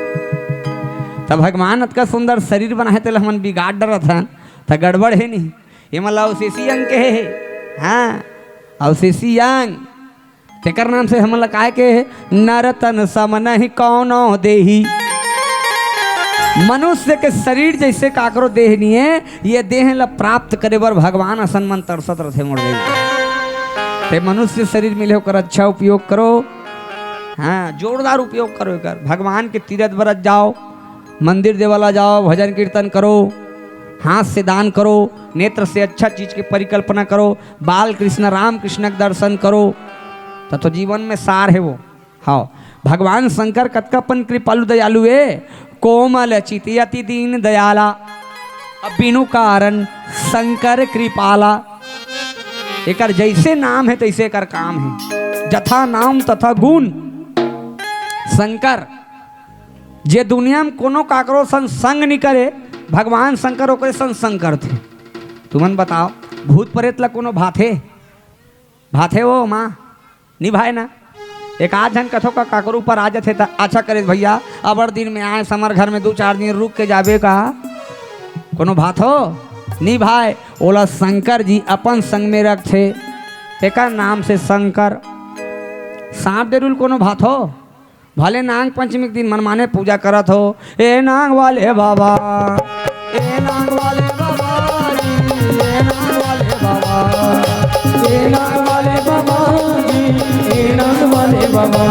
तब भगवान अतका सुंदर शरीर बनाए, तेला हमन बिगाड़ डरत हन, त गड़बड़ है नहीं। ये मतलब अवशेषी अंग के है। हाँ, अवशेषी अंग। तेकर नाम से हमन ला काय के हे? नर तन सम नहीं कौनो देही। मनुष्य के शरीर जैसे काकरो देह नहीं है, ये देह ला प्राप्त करे बर भगवान असन मन तरसत रथे मोर देही। ते मनुष्य शरीर मिले, ओकर अच्छा उपयोग करो। हाँ, जोरदार उपयोग करो एकर। भगवान के तीरथ बरत जाओ, मंदिर देवला जाओ, भजन कीर्तन करो, हाथ से दान करो, नेत्र से अच्छा चीज के परिकल्पना करो, बाल कृष्ण, राम कृष्ण के दर्शन करो, त तो जीवन में सार है वो। हाँ, भगवान शंकर कतका अपन कृपालु दयालु है, कोमल चित अति दीन दयाला, अब बिनु कारण शंकर कृपाला। एकर जैसे नाम है तैसे एकर काम है, जथा नाम तथा गुण। शंकर, जे दुनिया में कोनो काकरो संग संग नहीं करे, भगवान शंकर ओकरे संग संग करथे। तुमन बताओ, भूत प्रेत ला कोनो भाथे? भाथे वो माँ? नहीं भाए ना। एक आध झन कथो का काकरो ऊपर आ जाथे त, "अच्छा करे भैया, अबर दिन में आए, समर घर में दू चार दिन रुक के जाबे का?" कोनो भाथो? नहीं भाए। ओला शंकर जी अपन संग में रखथे, तेकर नाम से शंकर। सांप डेरुल कोनो भात हो, भले नांग पंचमी के दिन मनमाने पूजा करत हो, ए नांग वाले बाबा, ए नांग वाले बाबा जी, ए नांग वाले बाबा, ए नांग वाले बाबा जी, ए नांग वाले बाबा।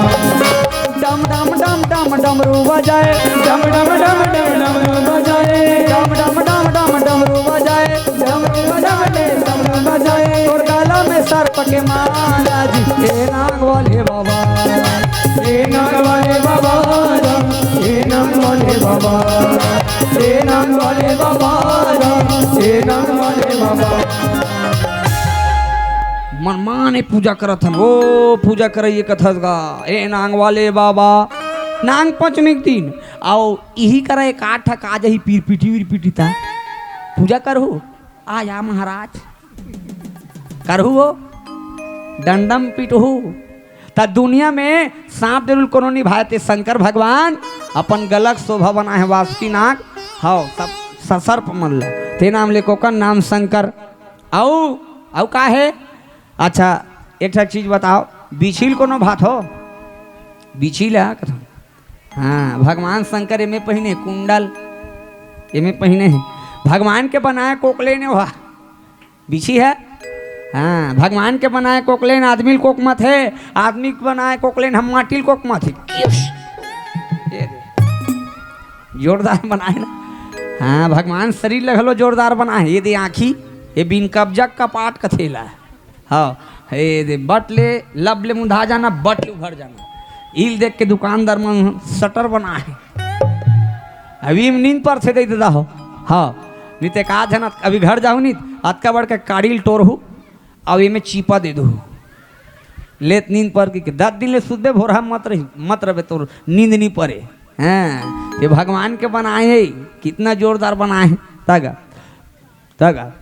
डम डम डम डम डमरू बजाए, डम डम डम डम डमरू बजाए, डम डम डम डम डमरू बजाए, डमरू बजाए, डमरू बजाए। तोर गला में सर्प के माला जी, ए नाग वाले बाबा, ए नाग वाले बाबा, ए नाग वाले बाबा, ए नाग वाले बाबा, ए नाग वाले बाबा। मनमाने पूजा करत हन, ओ पूजा करइए कथस गा, ए नांग वाले बाबा। नांग पंचमी के दिन, अउ इही करा एक आठ ठा का जही पीर पीटी वीर पीटी ता। पूजा करहू, आ जा महाराज। करहू हो, डंडम पीटहू। त दुनिया में सांप डेरुल कोनो निभाए ते शंकर भगवान अपन गलक शोभा बनाए हे वासुकी नाग। हव, सब स-, सर्प मन ल। ते नाम ले कोकन नाम शंकर। अउ, अउ का हे? अच्छा, एक ठा चीज बताओ, बिछिल कोनो भात हो? बिछिल हे कथन। हाँ, भगवान शंकर एमे पहिने कुंडल, एमे पहिने हे। भगवान के बनाए कोकलेन हे, बिछी हे। हाँ, भगवान के बनाए कोकलेन, आदमी ल कोक मत हे, आदमी के बनाए कोकलेन हम माटी ल कोक मत हे। ये दे। जोरदार बनाए ना। हाँ, भगवान शरीर ल घलो जोरदार बनाए हे। ये दे आँखी, ये बिन कब्जा कपाट कथेला। हव, ए दे, बट ले, लब ले मुंधा जाना, बट ले उघर जाना। इल देख के दुकानदार मन शटर बनाए हे। अभी में नींद परथे दई ददा हो। हव, नी ते का झन अत-, अभी घर जाहू नी, अतका बड़ के काड़ी ल टोरहू, अउ एमे चीपा दे दूहू। लेत नींद पर के, के दस दिन ले सुतबे, भोरहा मत रही, मत रबे, तोर नींद नी परे। हाँ, ये भगवान के बनाए हे, कितना जोरदार बनाए हे। तगा। तक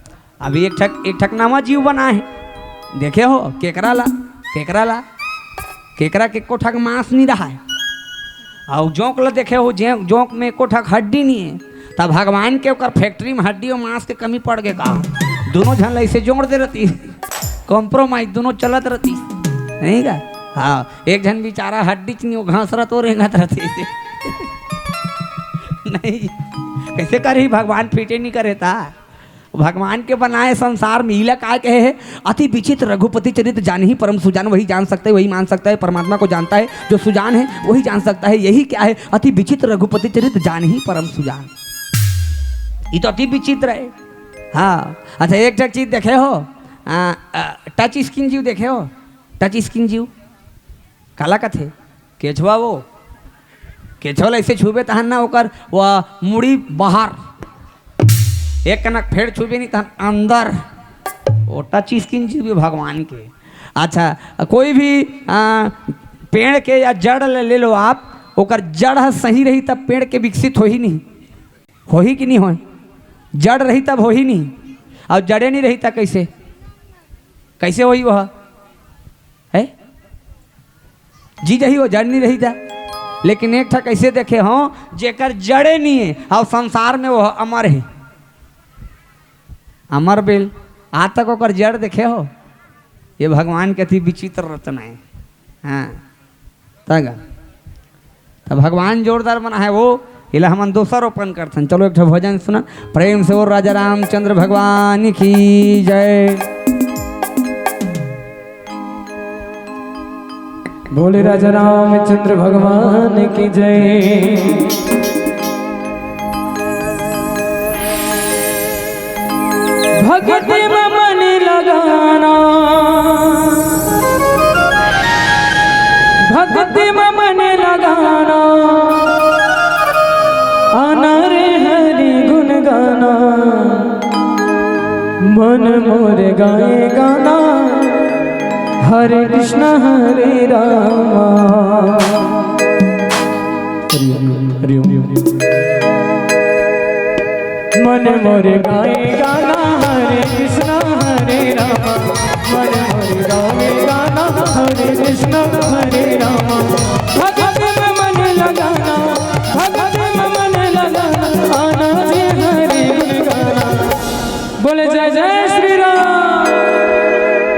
अभी एक ठक, एक ठक नवा जीव बनाए हे। देखे हो, केकरा ला, केकरा ला, केकरा के एको ठक मांस नी रहाय। अउ जोंक ला देखे हो, जे, जोंक में एको ठक हड्डी नी हे। त भगवान के ओकर फैक्ट्री में हड्डी अउ मांस के कमी पड़ गे का? दोनों झन ला ऐसे जोड़ दे रहती, कॉम्प्रोमाइज दोनों चलत रहती, नहीं का? हाँ, एक झन बेचारा हड्डी च नी हो, घसरत हो रेंगत रहती। नहीं, कैसे करही, भगवान फिटे नी करे ता। भगवान के बनाए संसार में इला काय कहे हे, अति विचित्र रघुपति चरित जानही परम सुजान। वही जान सकता है, वही मान सकता है, परमात्मा को जानता है। जो सुजान है वही जान सकता है। यही क्या है, अति विचित्र रघुपति चरित जानही परम सुजान। ये तो अति विचित्र है। हाँ, अच्छा, एक ठक चीज देखे हो, आ, आ, टच स्क्रीन जीव देखे हो, टच स्क्रीन जीव काला कथे? केछवा वो, केछवा ला ऐसे छूबे तहन ना ओकर वो मुड़ी बाहर, एक कनक फेर छूबे नहीं तहन अंदर। वो टच स्क्रीन जीव भगवान के। अच्छा, कोई भी, आ, पेड़ के या जड़ ले, ले लो आप, ओकर जड़ ह सही रही तब पेड़ के विकसित होही नहीं, होही कि नहीं होय? जड़ रही तब होही नहीं, अउ जड़े नहीं रही तब कैसे, कैसे होही वह? है? जी जही वो जड़ नहीं रही था। लेकिन एक ठा कैसे देखे हो, जेकर जड़े नहीं है, अउ संसार में वो अमर है। अमर बेल, आज तक ओकर जड़ देखे हो? ये भगवान के अति विचित्र रचना है। हाँ, तगा। त भगवान जोरदार बनाए हे वो, इला हमन दोसर ओपन करथन। चलो एक ठो भजन सुनन, प्रेम से बोल राजा रामचंद्र भगवान की जय। बोले राजा रामचंद्र भगवान की जय। भक्ति में मन लगाना, भक्ति में मन लगाना, आना रे हरि गुण गाना। मन मोर गाए गाना, हरे कृष्णा हरे रामा। हरि ओम, हरि ओम। मन मोर गाए गाना, हरे कृष्णा हरे रामा। मन मोर गाए गाना, हरे कृष्णा हरे रामा। भक्ति में मन लगाना, भक्ति में मन लगाना, आना जी हरे गुण गाना। बोले जय जय श्री राम।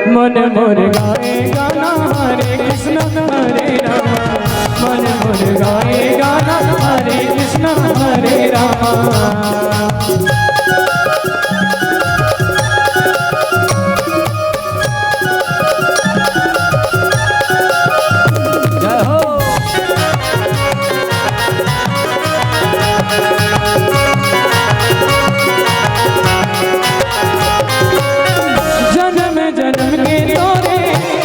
मन मोर गाए गाना, हरे कृष्णा गाए गाना हरे कृष्णा हरे रामा। जय हो। जन्म जन्म के तोरे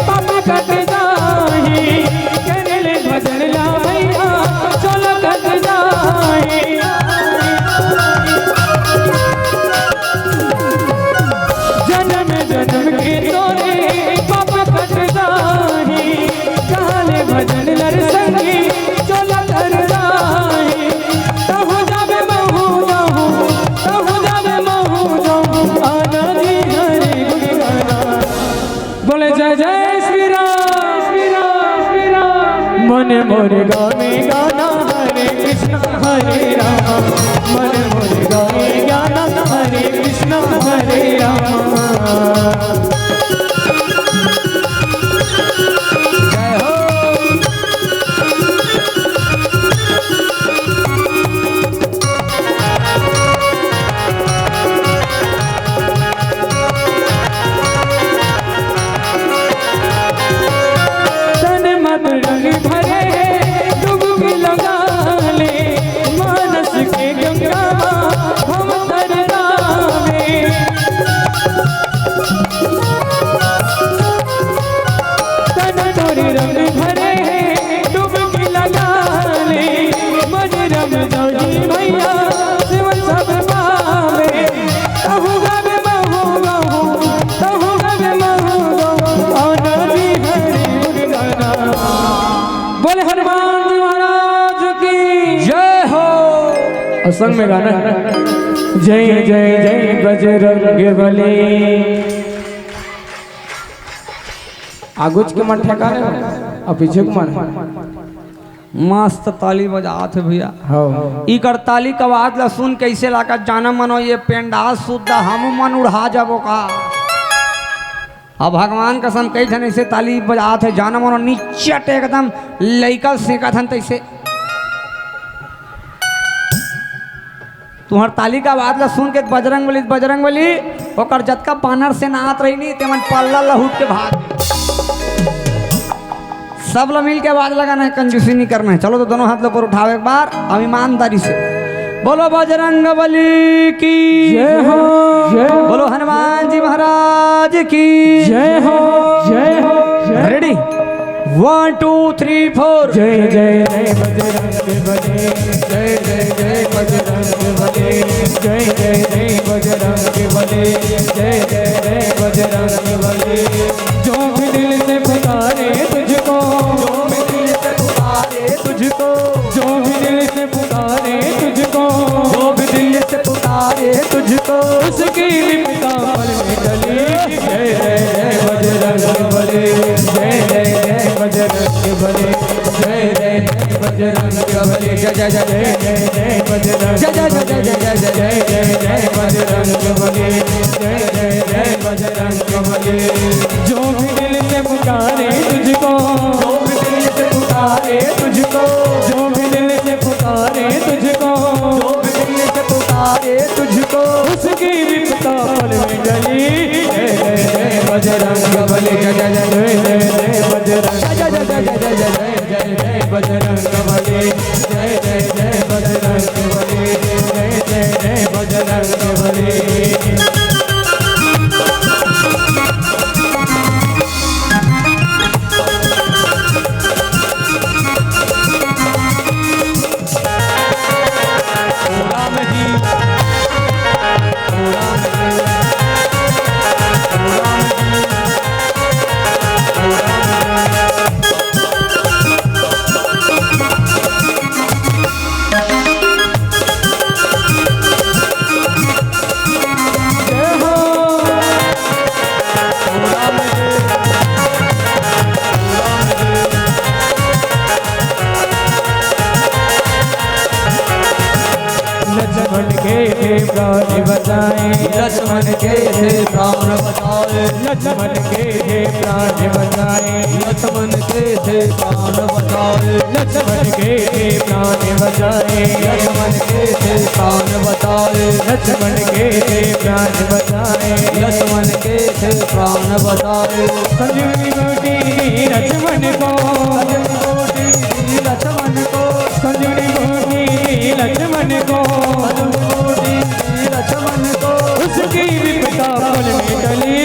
पाप कट जाही, कर ले भजन ला भैया, चोला कट जाही। जन्म जन्म के तोरे पाप कट जाही, कर ले भजन ला रे संगी, चोला कट जाही। तहु जाबे महु जाहु, तहु जाबे महु जाहु, आना जी हरे गुण गाना। बोले जय जय श्री राम, श्री राम, श्री राम। मन मोर गावे गाना हरे कृष्ण हरे राम। मन मोर गावे गाना हरे कृष्ण हरे राम। जय हो। तन मन रंग भरे हे, डुबकी लगा ले, मानस के गंगा मा हम तरना में। तन तोर रंग भरे हे, डुबकी लगा ले, मन रम जाही भैया, शिव सब पावे। तहु गावे महु गाहु, तहु गावे महु गाहु, आना जी हरे गुण गाना। बोले हनुमान जी महाराज की जय हो। और संग में गाना, जय जय जय बजरंग बली। आगुच के मन ठेकाने हो, और पीछे के मन। मस्त ताली बजात हे भैया। हाँ। इकर ताली के आवाज ला सुन के अइसे लागत, जाना मनो ये पेंडाल सुद्धा हम मन उड़हा जाबो का। अब भगवान कसम कई झन अइसे ताली बजात हे, जाना मनो निचट एकदम लइका सेकत हन तइसे। तुंहर ताली के आवाज ला सुन के बजरंग बली, बजरंग बली, ओकर जतका बानर सेना आत रही नी, तेमन पल्ला लहुट के भाग गे। सब ला मिल के आवाज लगाना हे, कंजूसी नहीं करना हे। चलो तो दोनों हाथ ला ऊपर उठाओ एक बार, अब ईमानदारी से बोलो बजरंग बली की जय हो, जय हो। बोलो हनुमान जी महाराज की जय हो, जय हो, जय हो। Ready? One, two, three, four। जय जय जय बजरंग बली, जय जय जय बजरंग बली, जय जय जय बजरंग बली, जय जय जय बजरंग बली। जो भी दिल से पुकारे तुझको, जो भी दिल से पुकारे तुझको, जो भी दिल से पुकारे तुझको, जो भी दिल से पुकारे तुझको, उसकी विपदा पल में टली। जय जय जय बजरंग बली, जय जय जय बजरंग बली, जय जय जय बजरंग बली, जय जय जय जय जय बजरंग, जय जय जय जय जय जय जय जय बजरंग बली, जय जय जय बजरंग बली। जो भी दिल से पुकारे तुझको, जो भी दिल से पुकारे तुझको, जो भी दिल से पुकारे तुझको, जो भी दिल से पुकारे तुझको, उसकी विपदा पल में टली। जय जय जय बजरंग बली, जय जय जय जय जय बजरंग, जय जय जय जय जय जय जय बजरंग बली, जय जय जय बजरंग बली, जय जय जय बजरंग बली। लक्ष्मण के थे प्राण बचाए। लक्ष्मण के थे प्राण बचाए। लक्ष्मण के थे प्राण बचाए। लक्ष्मण के थे प्राण बचाए। लक्ष्मण के थे प्राण बचाए। लक्ष्मण के थे प्राण बचाए। लक्ष्मण के थे प्राण बचाए। संजीवनी बूटी दी लक्ष्मण को। संजीवनी बूटी दी लक्ष्मण को। संजीवनी बूटी दी लक्ष्मण को। संजीवनी बूटी दी लक्ष्मण को। उसकी विपदा पल में टली।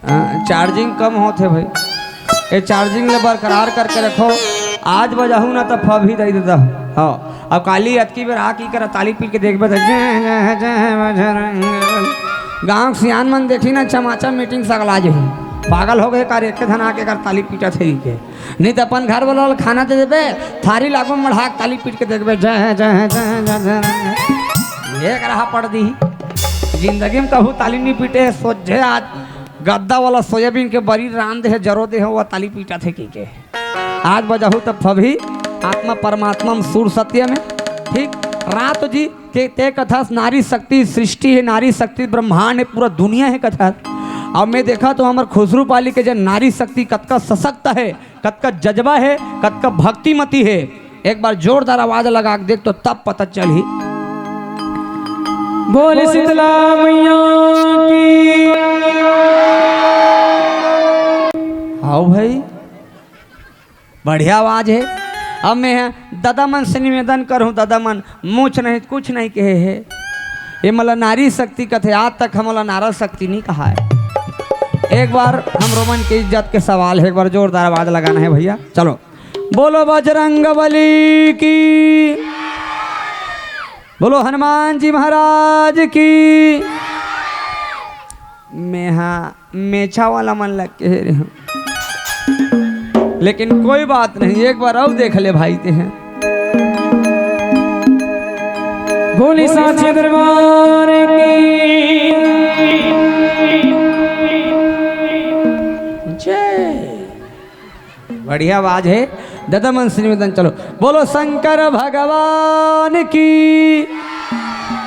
हाँ, चार्जिंग कम होत हे भाई, ये चार्जिंग ले बरकरार करके रखो। आज बजाहू ना त फभी दई देता। हाँ, अब काली अतकी बेर आ की करा ताली पीट के देखबे त जय जय जय बजरंग। गांव के सियान मन देखी ना, चमाचा मीटिंग सगला जही, पागल हो गए का रे, एक ठन आके कर ताली पीटत हे के। नहीं त अपन घर वाला ल खाना दे देबे, थारी लागो मढ़ा के ताली पीट के देखबे जय जय जय जय बजरंग। ये करहा पड़ दी। जिंदगी में कहू ताली नहीं पीटे, सोझे आज गद्दा वाला सोयाबीन के बरी रांध हे, जरो दे हे, वो ताली पीटत हे की के। आज बजाहू त फभी आत्मा परमात्मा में सुर सत्य में। ठीक, रात जी के ते कथस नारी शक्ति सृष्टि हे, नारी शक्ति ब्रह्मांड हे, पूरा दुनिया हे कथस। अब मैं देखा तो हमर खुसरू पाली के जे नारी शक्ति कतका सशक्त हे, कतका जज्बा हे, कतका भक्तिमती हे। एक बार जोरदार आवाज लगा के देख तो तब पता चलही। बोल शीतला मैया की। आओ भाई, बढ़िया आवाज हे। अब मैं ह ददा मन से निवेदन करहूँ, ददा मन मुछ नहीं कुछ नहीं कहे हे। ये मला नारी शक्ति कथे, आज तक हमला नारा शक्ति नहीं कहा हे। एक बार हम रोमन के इज्जत के सवाल हे, एक बार जोरदार आवाज लगाना हे भैया। चलो, बोलो बजरंग बली की, बोलो हनुमान जी महाराज की। मेहा मेछा वाला मन लग के हे रे। लेकिन कोई बात नहीं, एक बार अउ देख ले भाई ते हैं। बोली सांचे दरबार की जय। बढ़िया आवाज हे। ददा मन से निवेदन, चलो, बोलो शंकर भगवान की,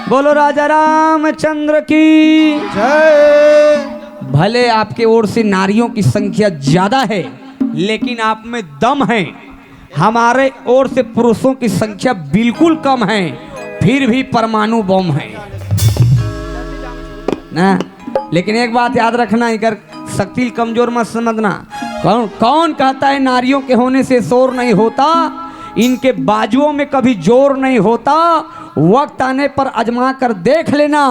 बोलो राजा रामचंद्र की जय। भले आपके ओर से नारियों की संख्या ज्यादा है, लेकिन आप में दम है। हमारे ओर से पुरुषों की संख्या बिल्कुल कम है, फिर भी परमाणु बम है ना। लेकिन एक बात याद रखना, इकर शक्ति कमजोर मत समझना। कौन, कौन कहता है नारियों के होने से शोर नहीं होता? इनके बाजुओं में कभी जोर नहीं होता। वक्त आने पर आजमा कर देख लेना,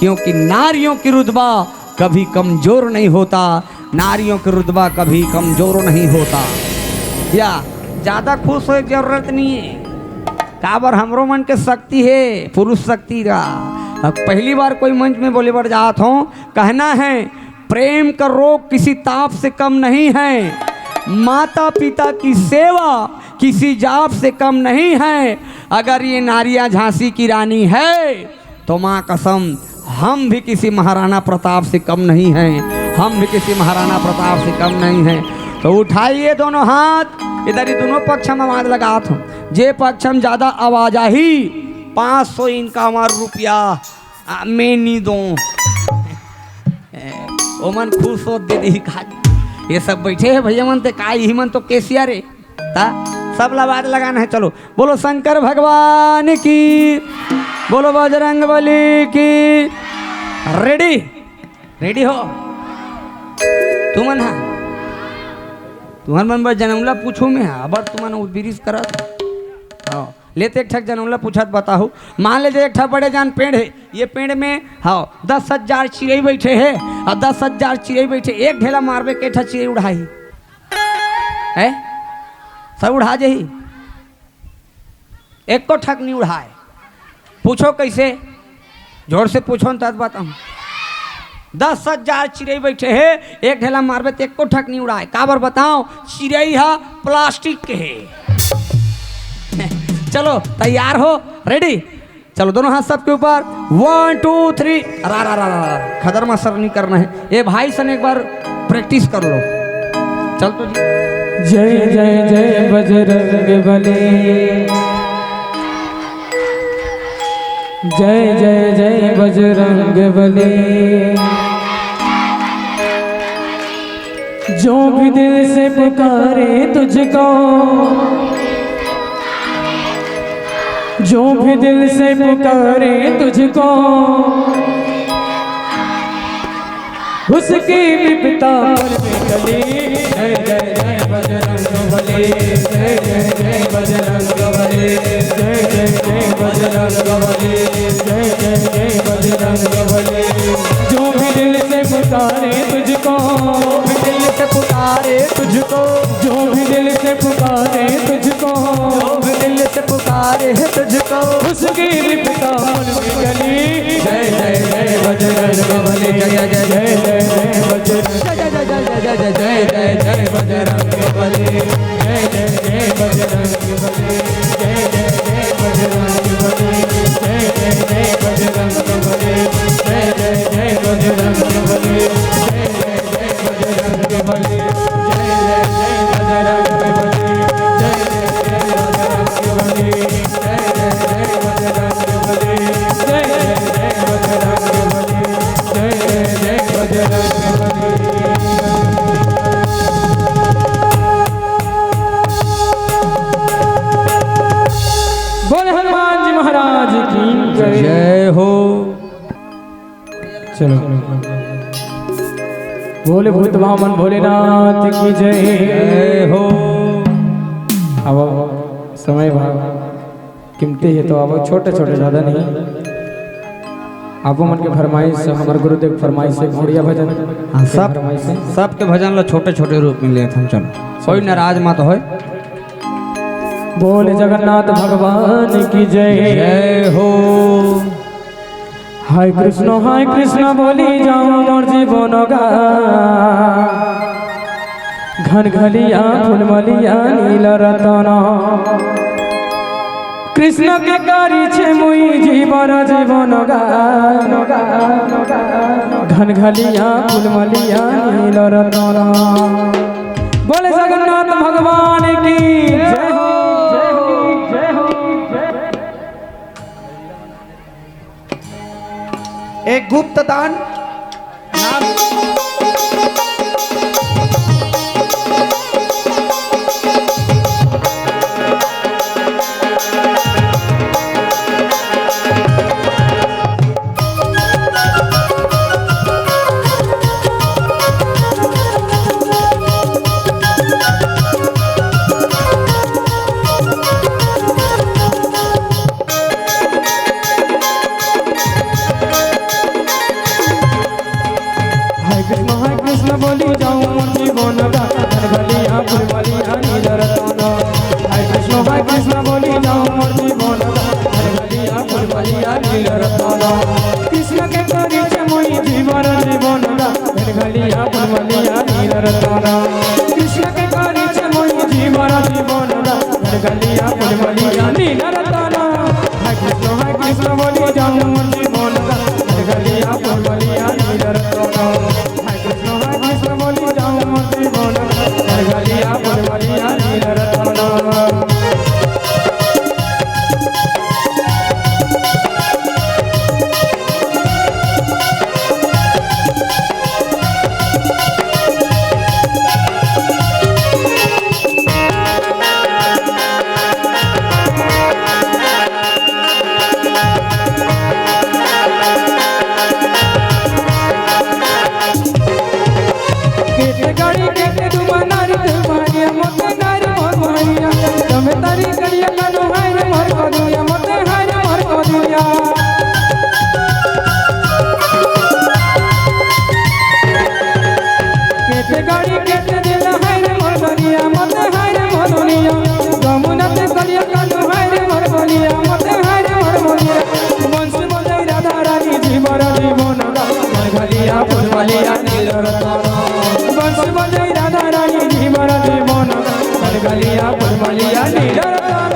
क्योंकि नारियों की रुतबा कभी कमजोर नहीं होता, नारियों की रुतबा कभी कमजोर नहीं होता। या ज्यादा खुश होए के जरूरत नहीं है, काबर हमरो मन के शक्ति है, पुरुष शक्ति का। अब पहली बार कोई मंच में बोले बर जात हो, कहना है, प्रेम का रोग किसी ताप से कम नहीं है, माता पिता की सेवा किसी जाप से कम नहीं है। अगर ये नारियां झांसी की रानी है तो माँ कसम, हम भी किसी महाराणा प्रताप से कम नहीं हैं, हम भी किसी महाराणा प्रताप से कम नहीं हैं। तो उठाइए दोनों हाथ, इधर ही दोनों पक्ष में आवाज लगात हो। जे पक्ष में ज्यादा आवाज आही, पाँच सौ इनका हमार रुपया, आ, मैं नहीं दो। ए, ओमन खुश हो दे दी खा। ये सब बैठे हैं भैया मन ते का, यही मन तो केसिया रे। ता सब ला आवाज लगाना है। चलो, बोलो शंकर भगवान की, बोलो बजरंग बली की। रेडी, रेडी हो तुमन? हा, तुमन मन बर जनौला पूछो मैं, हा, अबर तुमन उबिरिस करत। हाँ, लेते एक ठक जनौला पूछत बताहू। मान ले जे एक ठक बड़े जान पेड़ है, ये पेड़ में, हाँ, दस हजार चिड़ई बैठे है, और दस हजार चिड़ई बैठे, एक ढेला मारबे, के ठक चिड़ई उड़ाही? है? सब उड़ा जाही, एको ठक नहीं उड़ाए। पूछो कैसे? जोर से पूछो न, तब बताऊं। दस हजार चिड़ई बैठे हे, एक ढेला मारबे त एको ठक नहीं उड़ाए। काबर बताओ? चिड़ई हा प्लास्टिक के हे। चलो, तैयार हो, रेडी? चलो, दोनों हाथ सबके ऊपर, वन टू थ्री। अरा, अरा, अरा, अरा, खदर मा सर नहीं करना है। ए भाई सन एक बार प्रैक्टिस कर लो। चल तो जी। जय जय जय बजरंग बली। जय जय जय बजरंग बली। जो भी दिल से पुकारे तुझको, जो भी दिल से पुकारे तुझको, उसकी विपता पल में टली। जय जय जय बजरंग बली, जय जय जय बजरंग बली, जय जय जय बजरंग बली, जय जय जय बजरंग बली। जो भी दिल से पुकारे तुझको, जो भी दिल से पुकारे तुझको, जो भी दिल से पुकारे तुझको, जो भी दिल से पुकारे तुझको, उसकी विपता पल में टली। जय जय जय बजरंग बली, जय जय जय जय जय बजरंग, जय जय जय जय जय जय जय जय जय बजरंग बली, जय जय जय बजरंग बली, जय जय जय बजरंग बली, जय जय जय बजरंग बली, जय जय जय बजरंग बली, जय जय जय बजरंग बली, जय जय जय बजरंग बली, जय जय जय बजरंग बली, जय जय जय बजरंग बली, जय जय जय बजरंग बली, जय जय जय बजरंग बली। बोल हनुमान जी महाराज की जय। जय हो। चलो, बोले भूत भामन भोलेनाथ की जय। जय हो। अब समय भाग कीमती है, तो अब छोटे छोटे, ज्यादा नहीं। आप मन के फरमाइश, हमर गुरुदेव के फरमाइश है, घोड़िया भजन। हाँ, सब, फरमाइश है। सबके भजन ला छोटे छोटे रूप में लेत हन, चलो, कोई नाराज मत होय। बोल जगन्नाथ भगवान की जय। जय हो। हाय कृष्ण, हाय कृष्ण बोली जाऊं मोर जीवन गा। घनघलिया फुलमलिया नील रतन। कृष्ण के करी छे मुई जीवर जीवन गा। घनघलिया फुलमलिया नील रतन। बोले जगन्नाथ भगवान की जय हो। एक गुप्त दान नाम। हरे कृष्ण हरे कृष्ण बोली जाऊं मोर जीवन गा। घनघलिया फुलमलिया नील रतन। हरे कृष्ण हरे कृष्ण बोली जाऊं मोर जीवन गा। घनघलिया फुलमलिया नील रतन। कृष्ण के करी छे मोई जीवर जीवन गा। घनघलिया फुलमलिया नील रतन। कृष्ण के करी छे मोई जीवर जीवन गा। घनघलिया फुलमलिया नील रतन। हरे कृष्ण हरे कृष्ण बोली जाऊं मोर जीवन गा। घनघलिया फुलमलिया नील रतन। हरे कृष्ण हरे कृष्ण बोली जाऊं मोर जीवन गा। घनघलिया फुलमलिया नील रतन। केते गाड़ी केते दुमा नारी दुमारिया, मोते नारी मोर मारिया, तमे तारी करिया कानो हाय रे मोर करिया, मोते हाय रे मोर करिया। केते गाड़ी केते दिल हाय रे मोर करिया, मोते हाय रे मोर करिया, गमुना ते करिया कानो हाय रे मोर करिया, मोते हाय रे मोर करिया। वंश बजाई राधा रानी जीवर जीवन गा। घनघलिया फुलमलिया नील रतन। वंश बजाई राधा रानी जीवर जीवन गा। घनघलिया फुलमलिया नील रतन।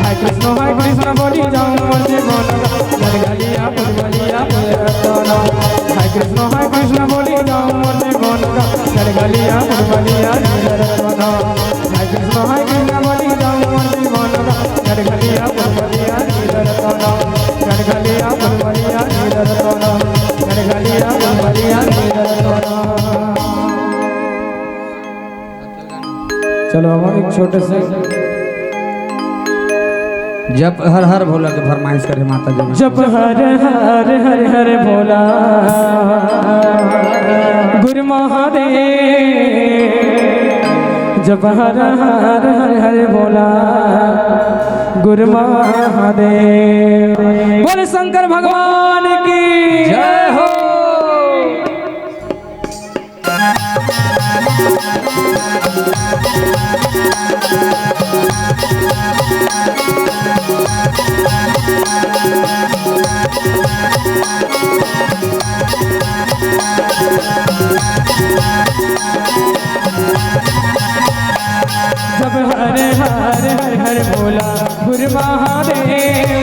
हरे कृष्ण हरे कृष्ण बोली जाऊं मोर जीवन गा। घनघलिया फुलमलिया नील रतन। हरे कृष्ण हरे कृष्ण बोली जाऊं मोर जीवन गा। घनघलिया फुलमलिया नील रतन। हरे कृष्ण हरे कृष्ण बोली जाऊं मोर जीवन गा। घनघलिया फुलमलिया नील रतन। घनघलिया चलो, अब एक छोटे से जप हर हर भोला के फरमाइश करे माता जी। जप हर हर हर हर भोला गुरु महादेव, जप हर हर हर हर भोला गुरु महादेव। बोल शंकर भगवान की जय हो। जब हर हर हर हर भोला गुरु महादेव,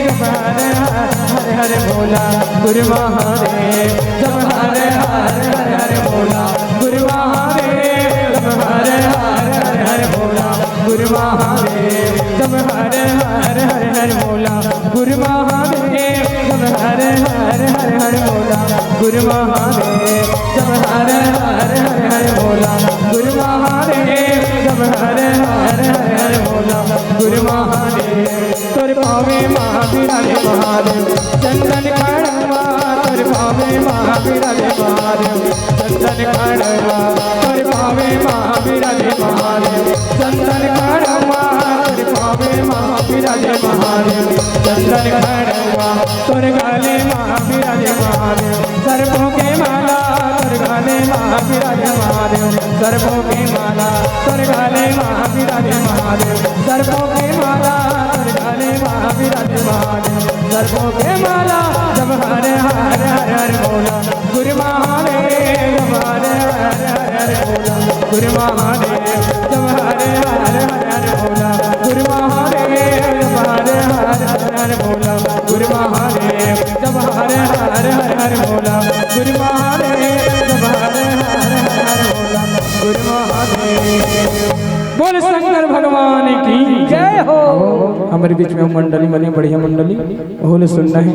जब हर हर हर हर भोला गुरु महादेव, जब हर हर हर हर भोला गुरु महादेव, जब हर हर हर हर भोला गुरु महादेव, जब हर हर हर हर भोला गुरु महादेव, जब हर हर हर हर भोला गुरु महादेव, जब हर हर हर हर भोला गुरु महादेव, जब हर हर हर हर भोला गुरु महादेव। तोर पावे माँ विराजे महादेव, चंदन खड़वा। तोर पावे माँ विराजे महादेव, चंदन खड़वा। तोर पावे माँ विराजे महादेव, चंदन खड़वा। तोर पावे माँ विराजे महादेव, चंदन खड़वा। तोर गले माँ विराजे महादेव, सर्पों के माला। तोर गले माँ विराजे महादेव, सर्पों के माला। तोर गले माँ विराजे महादेव, सर्पों के माला। तोर गले माँ विराजे महादेव, सर्पों के माला। जब हर हर हर हर भोला गुरु महादेव, जब हर हर हर हर भोला गुरु महादेव, जब हर हर हर हर भोला गुरु महादेव, जब हर हर हर हर भोला गुरु महादेव, जब हर हर हर हर भोला गुरु महादेव, जब हर हर हर हर भोला गुरु महादेव। बोल शंकर भगवान की जय हो। हमरे बीच में मंडली बनी, बढ़िया मंडली, होले सुनना है।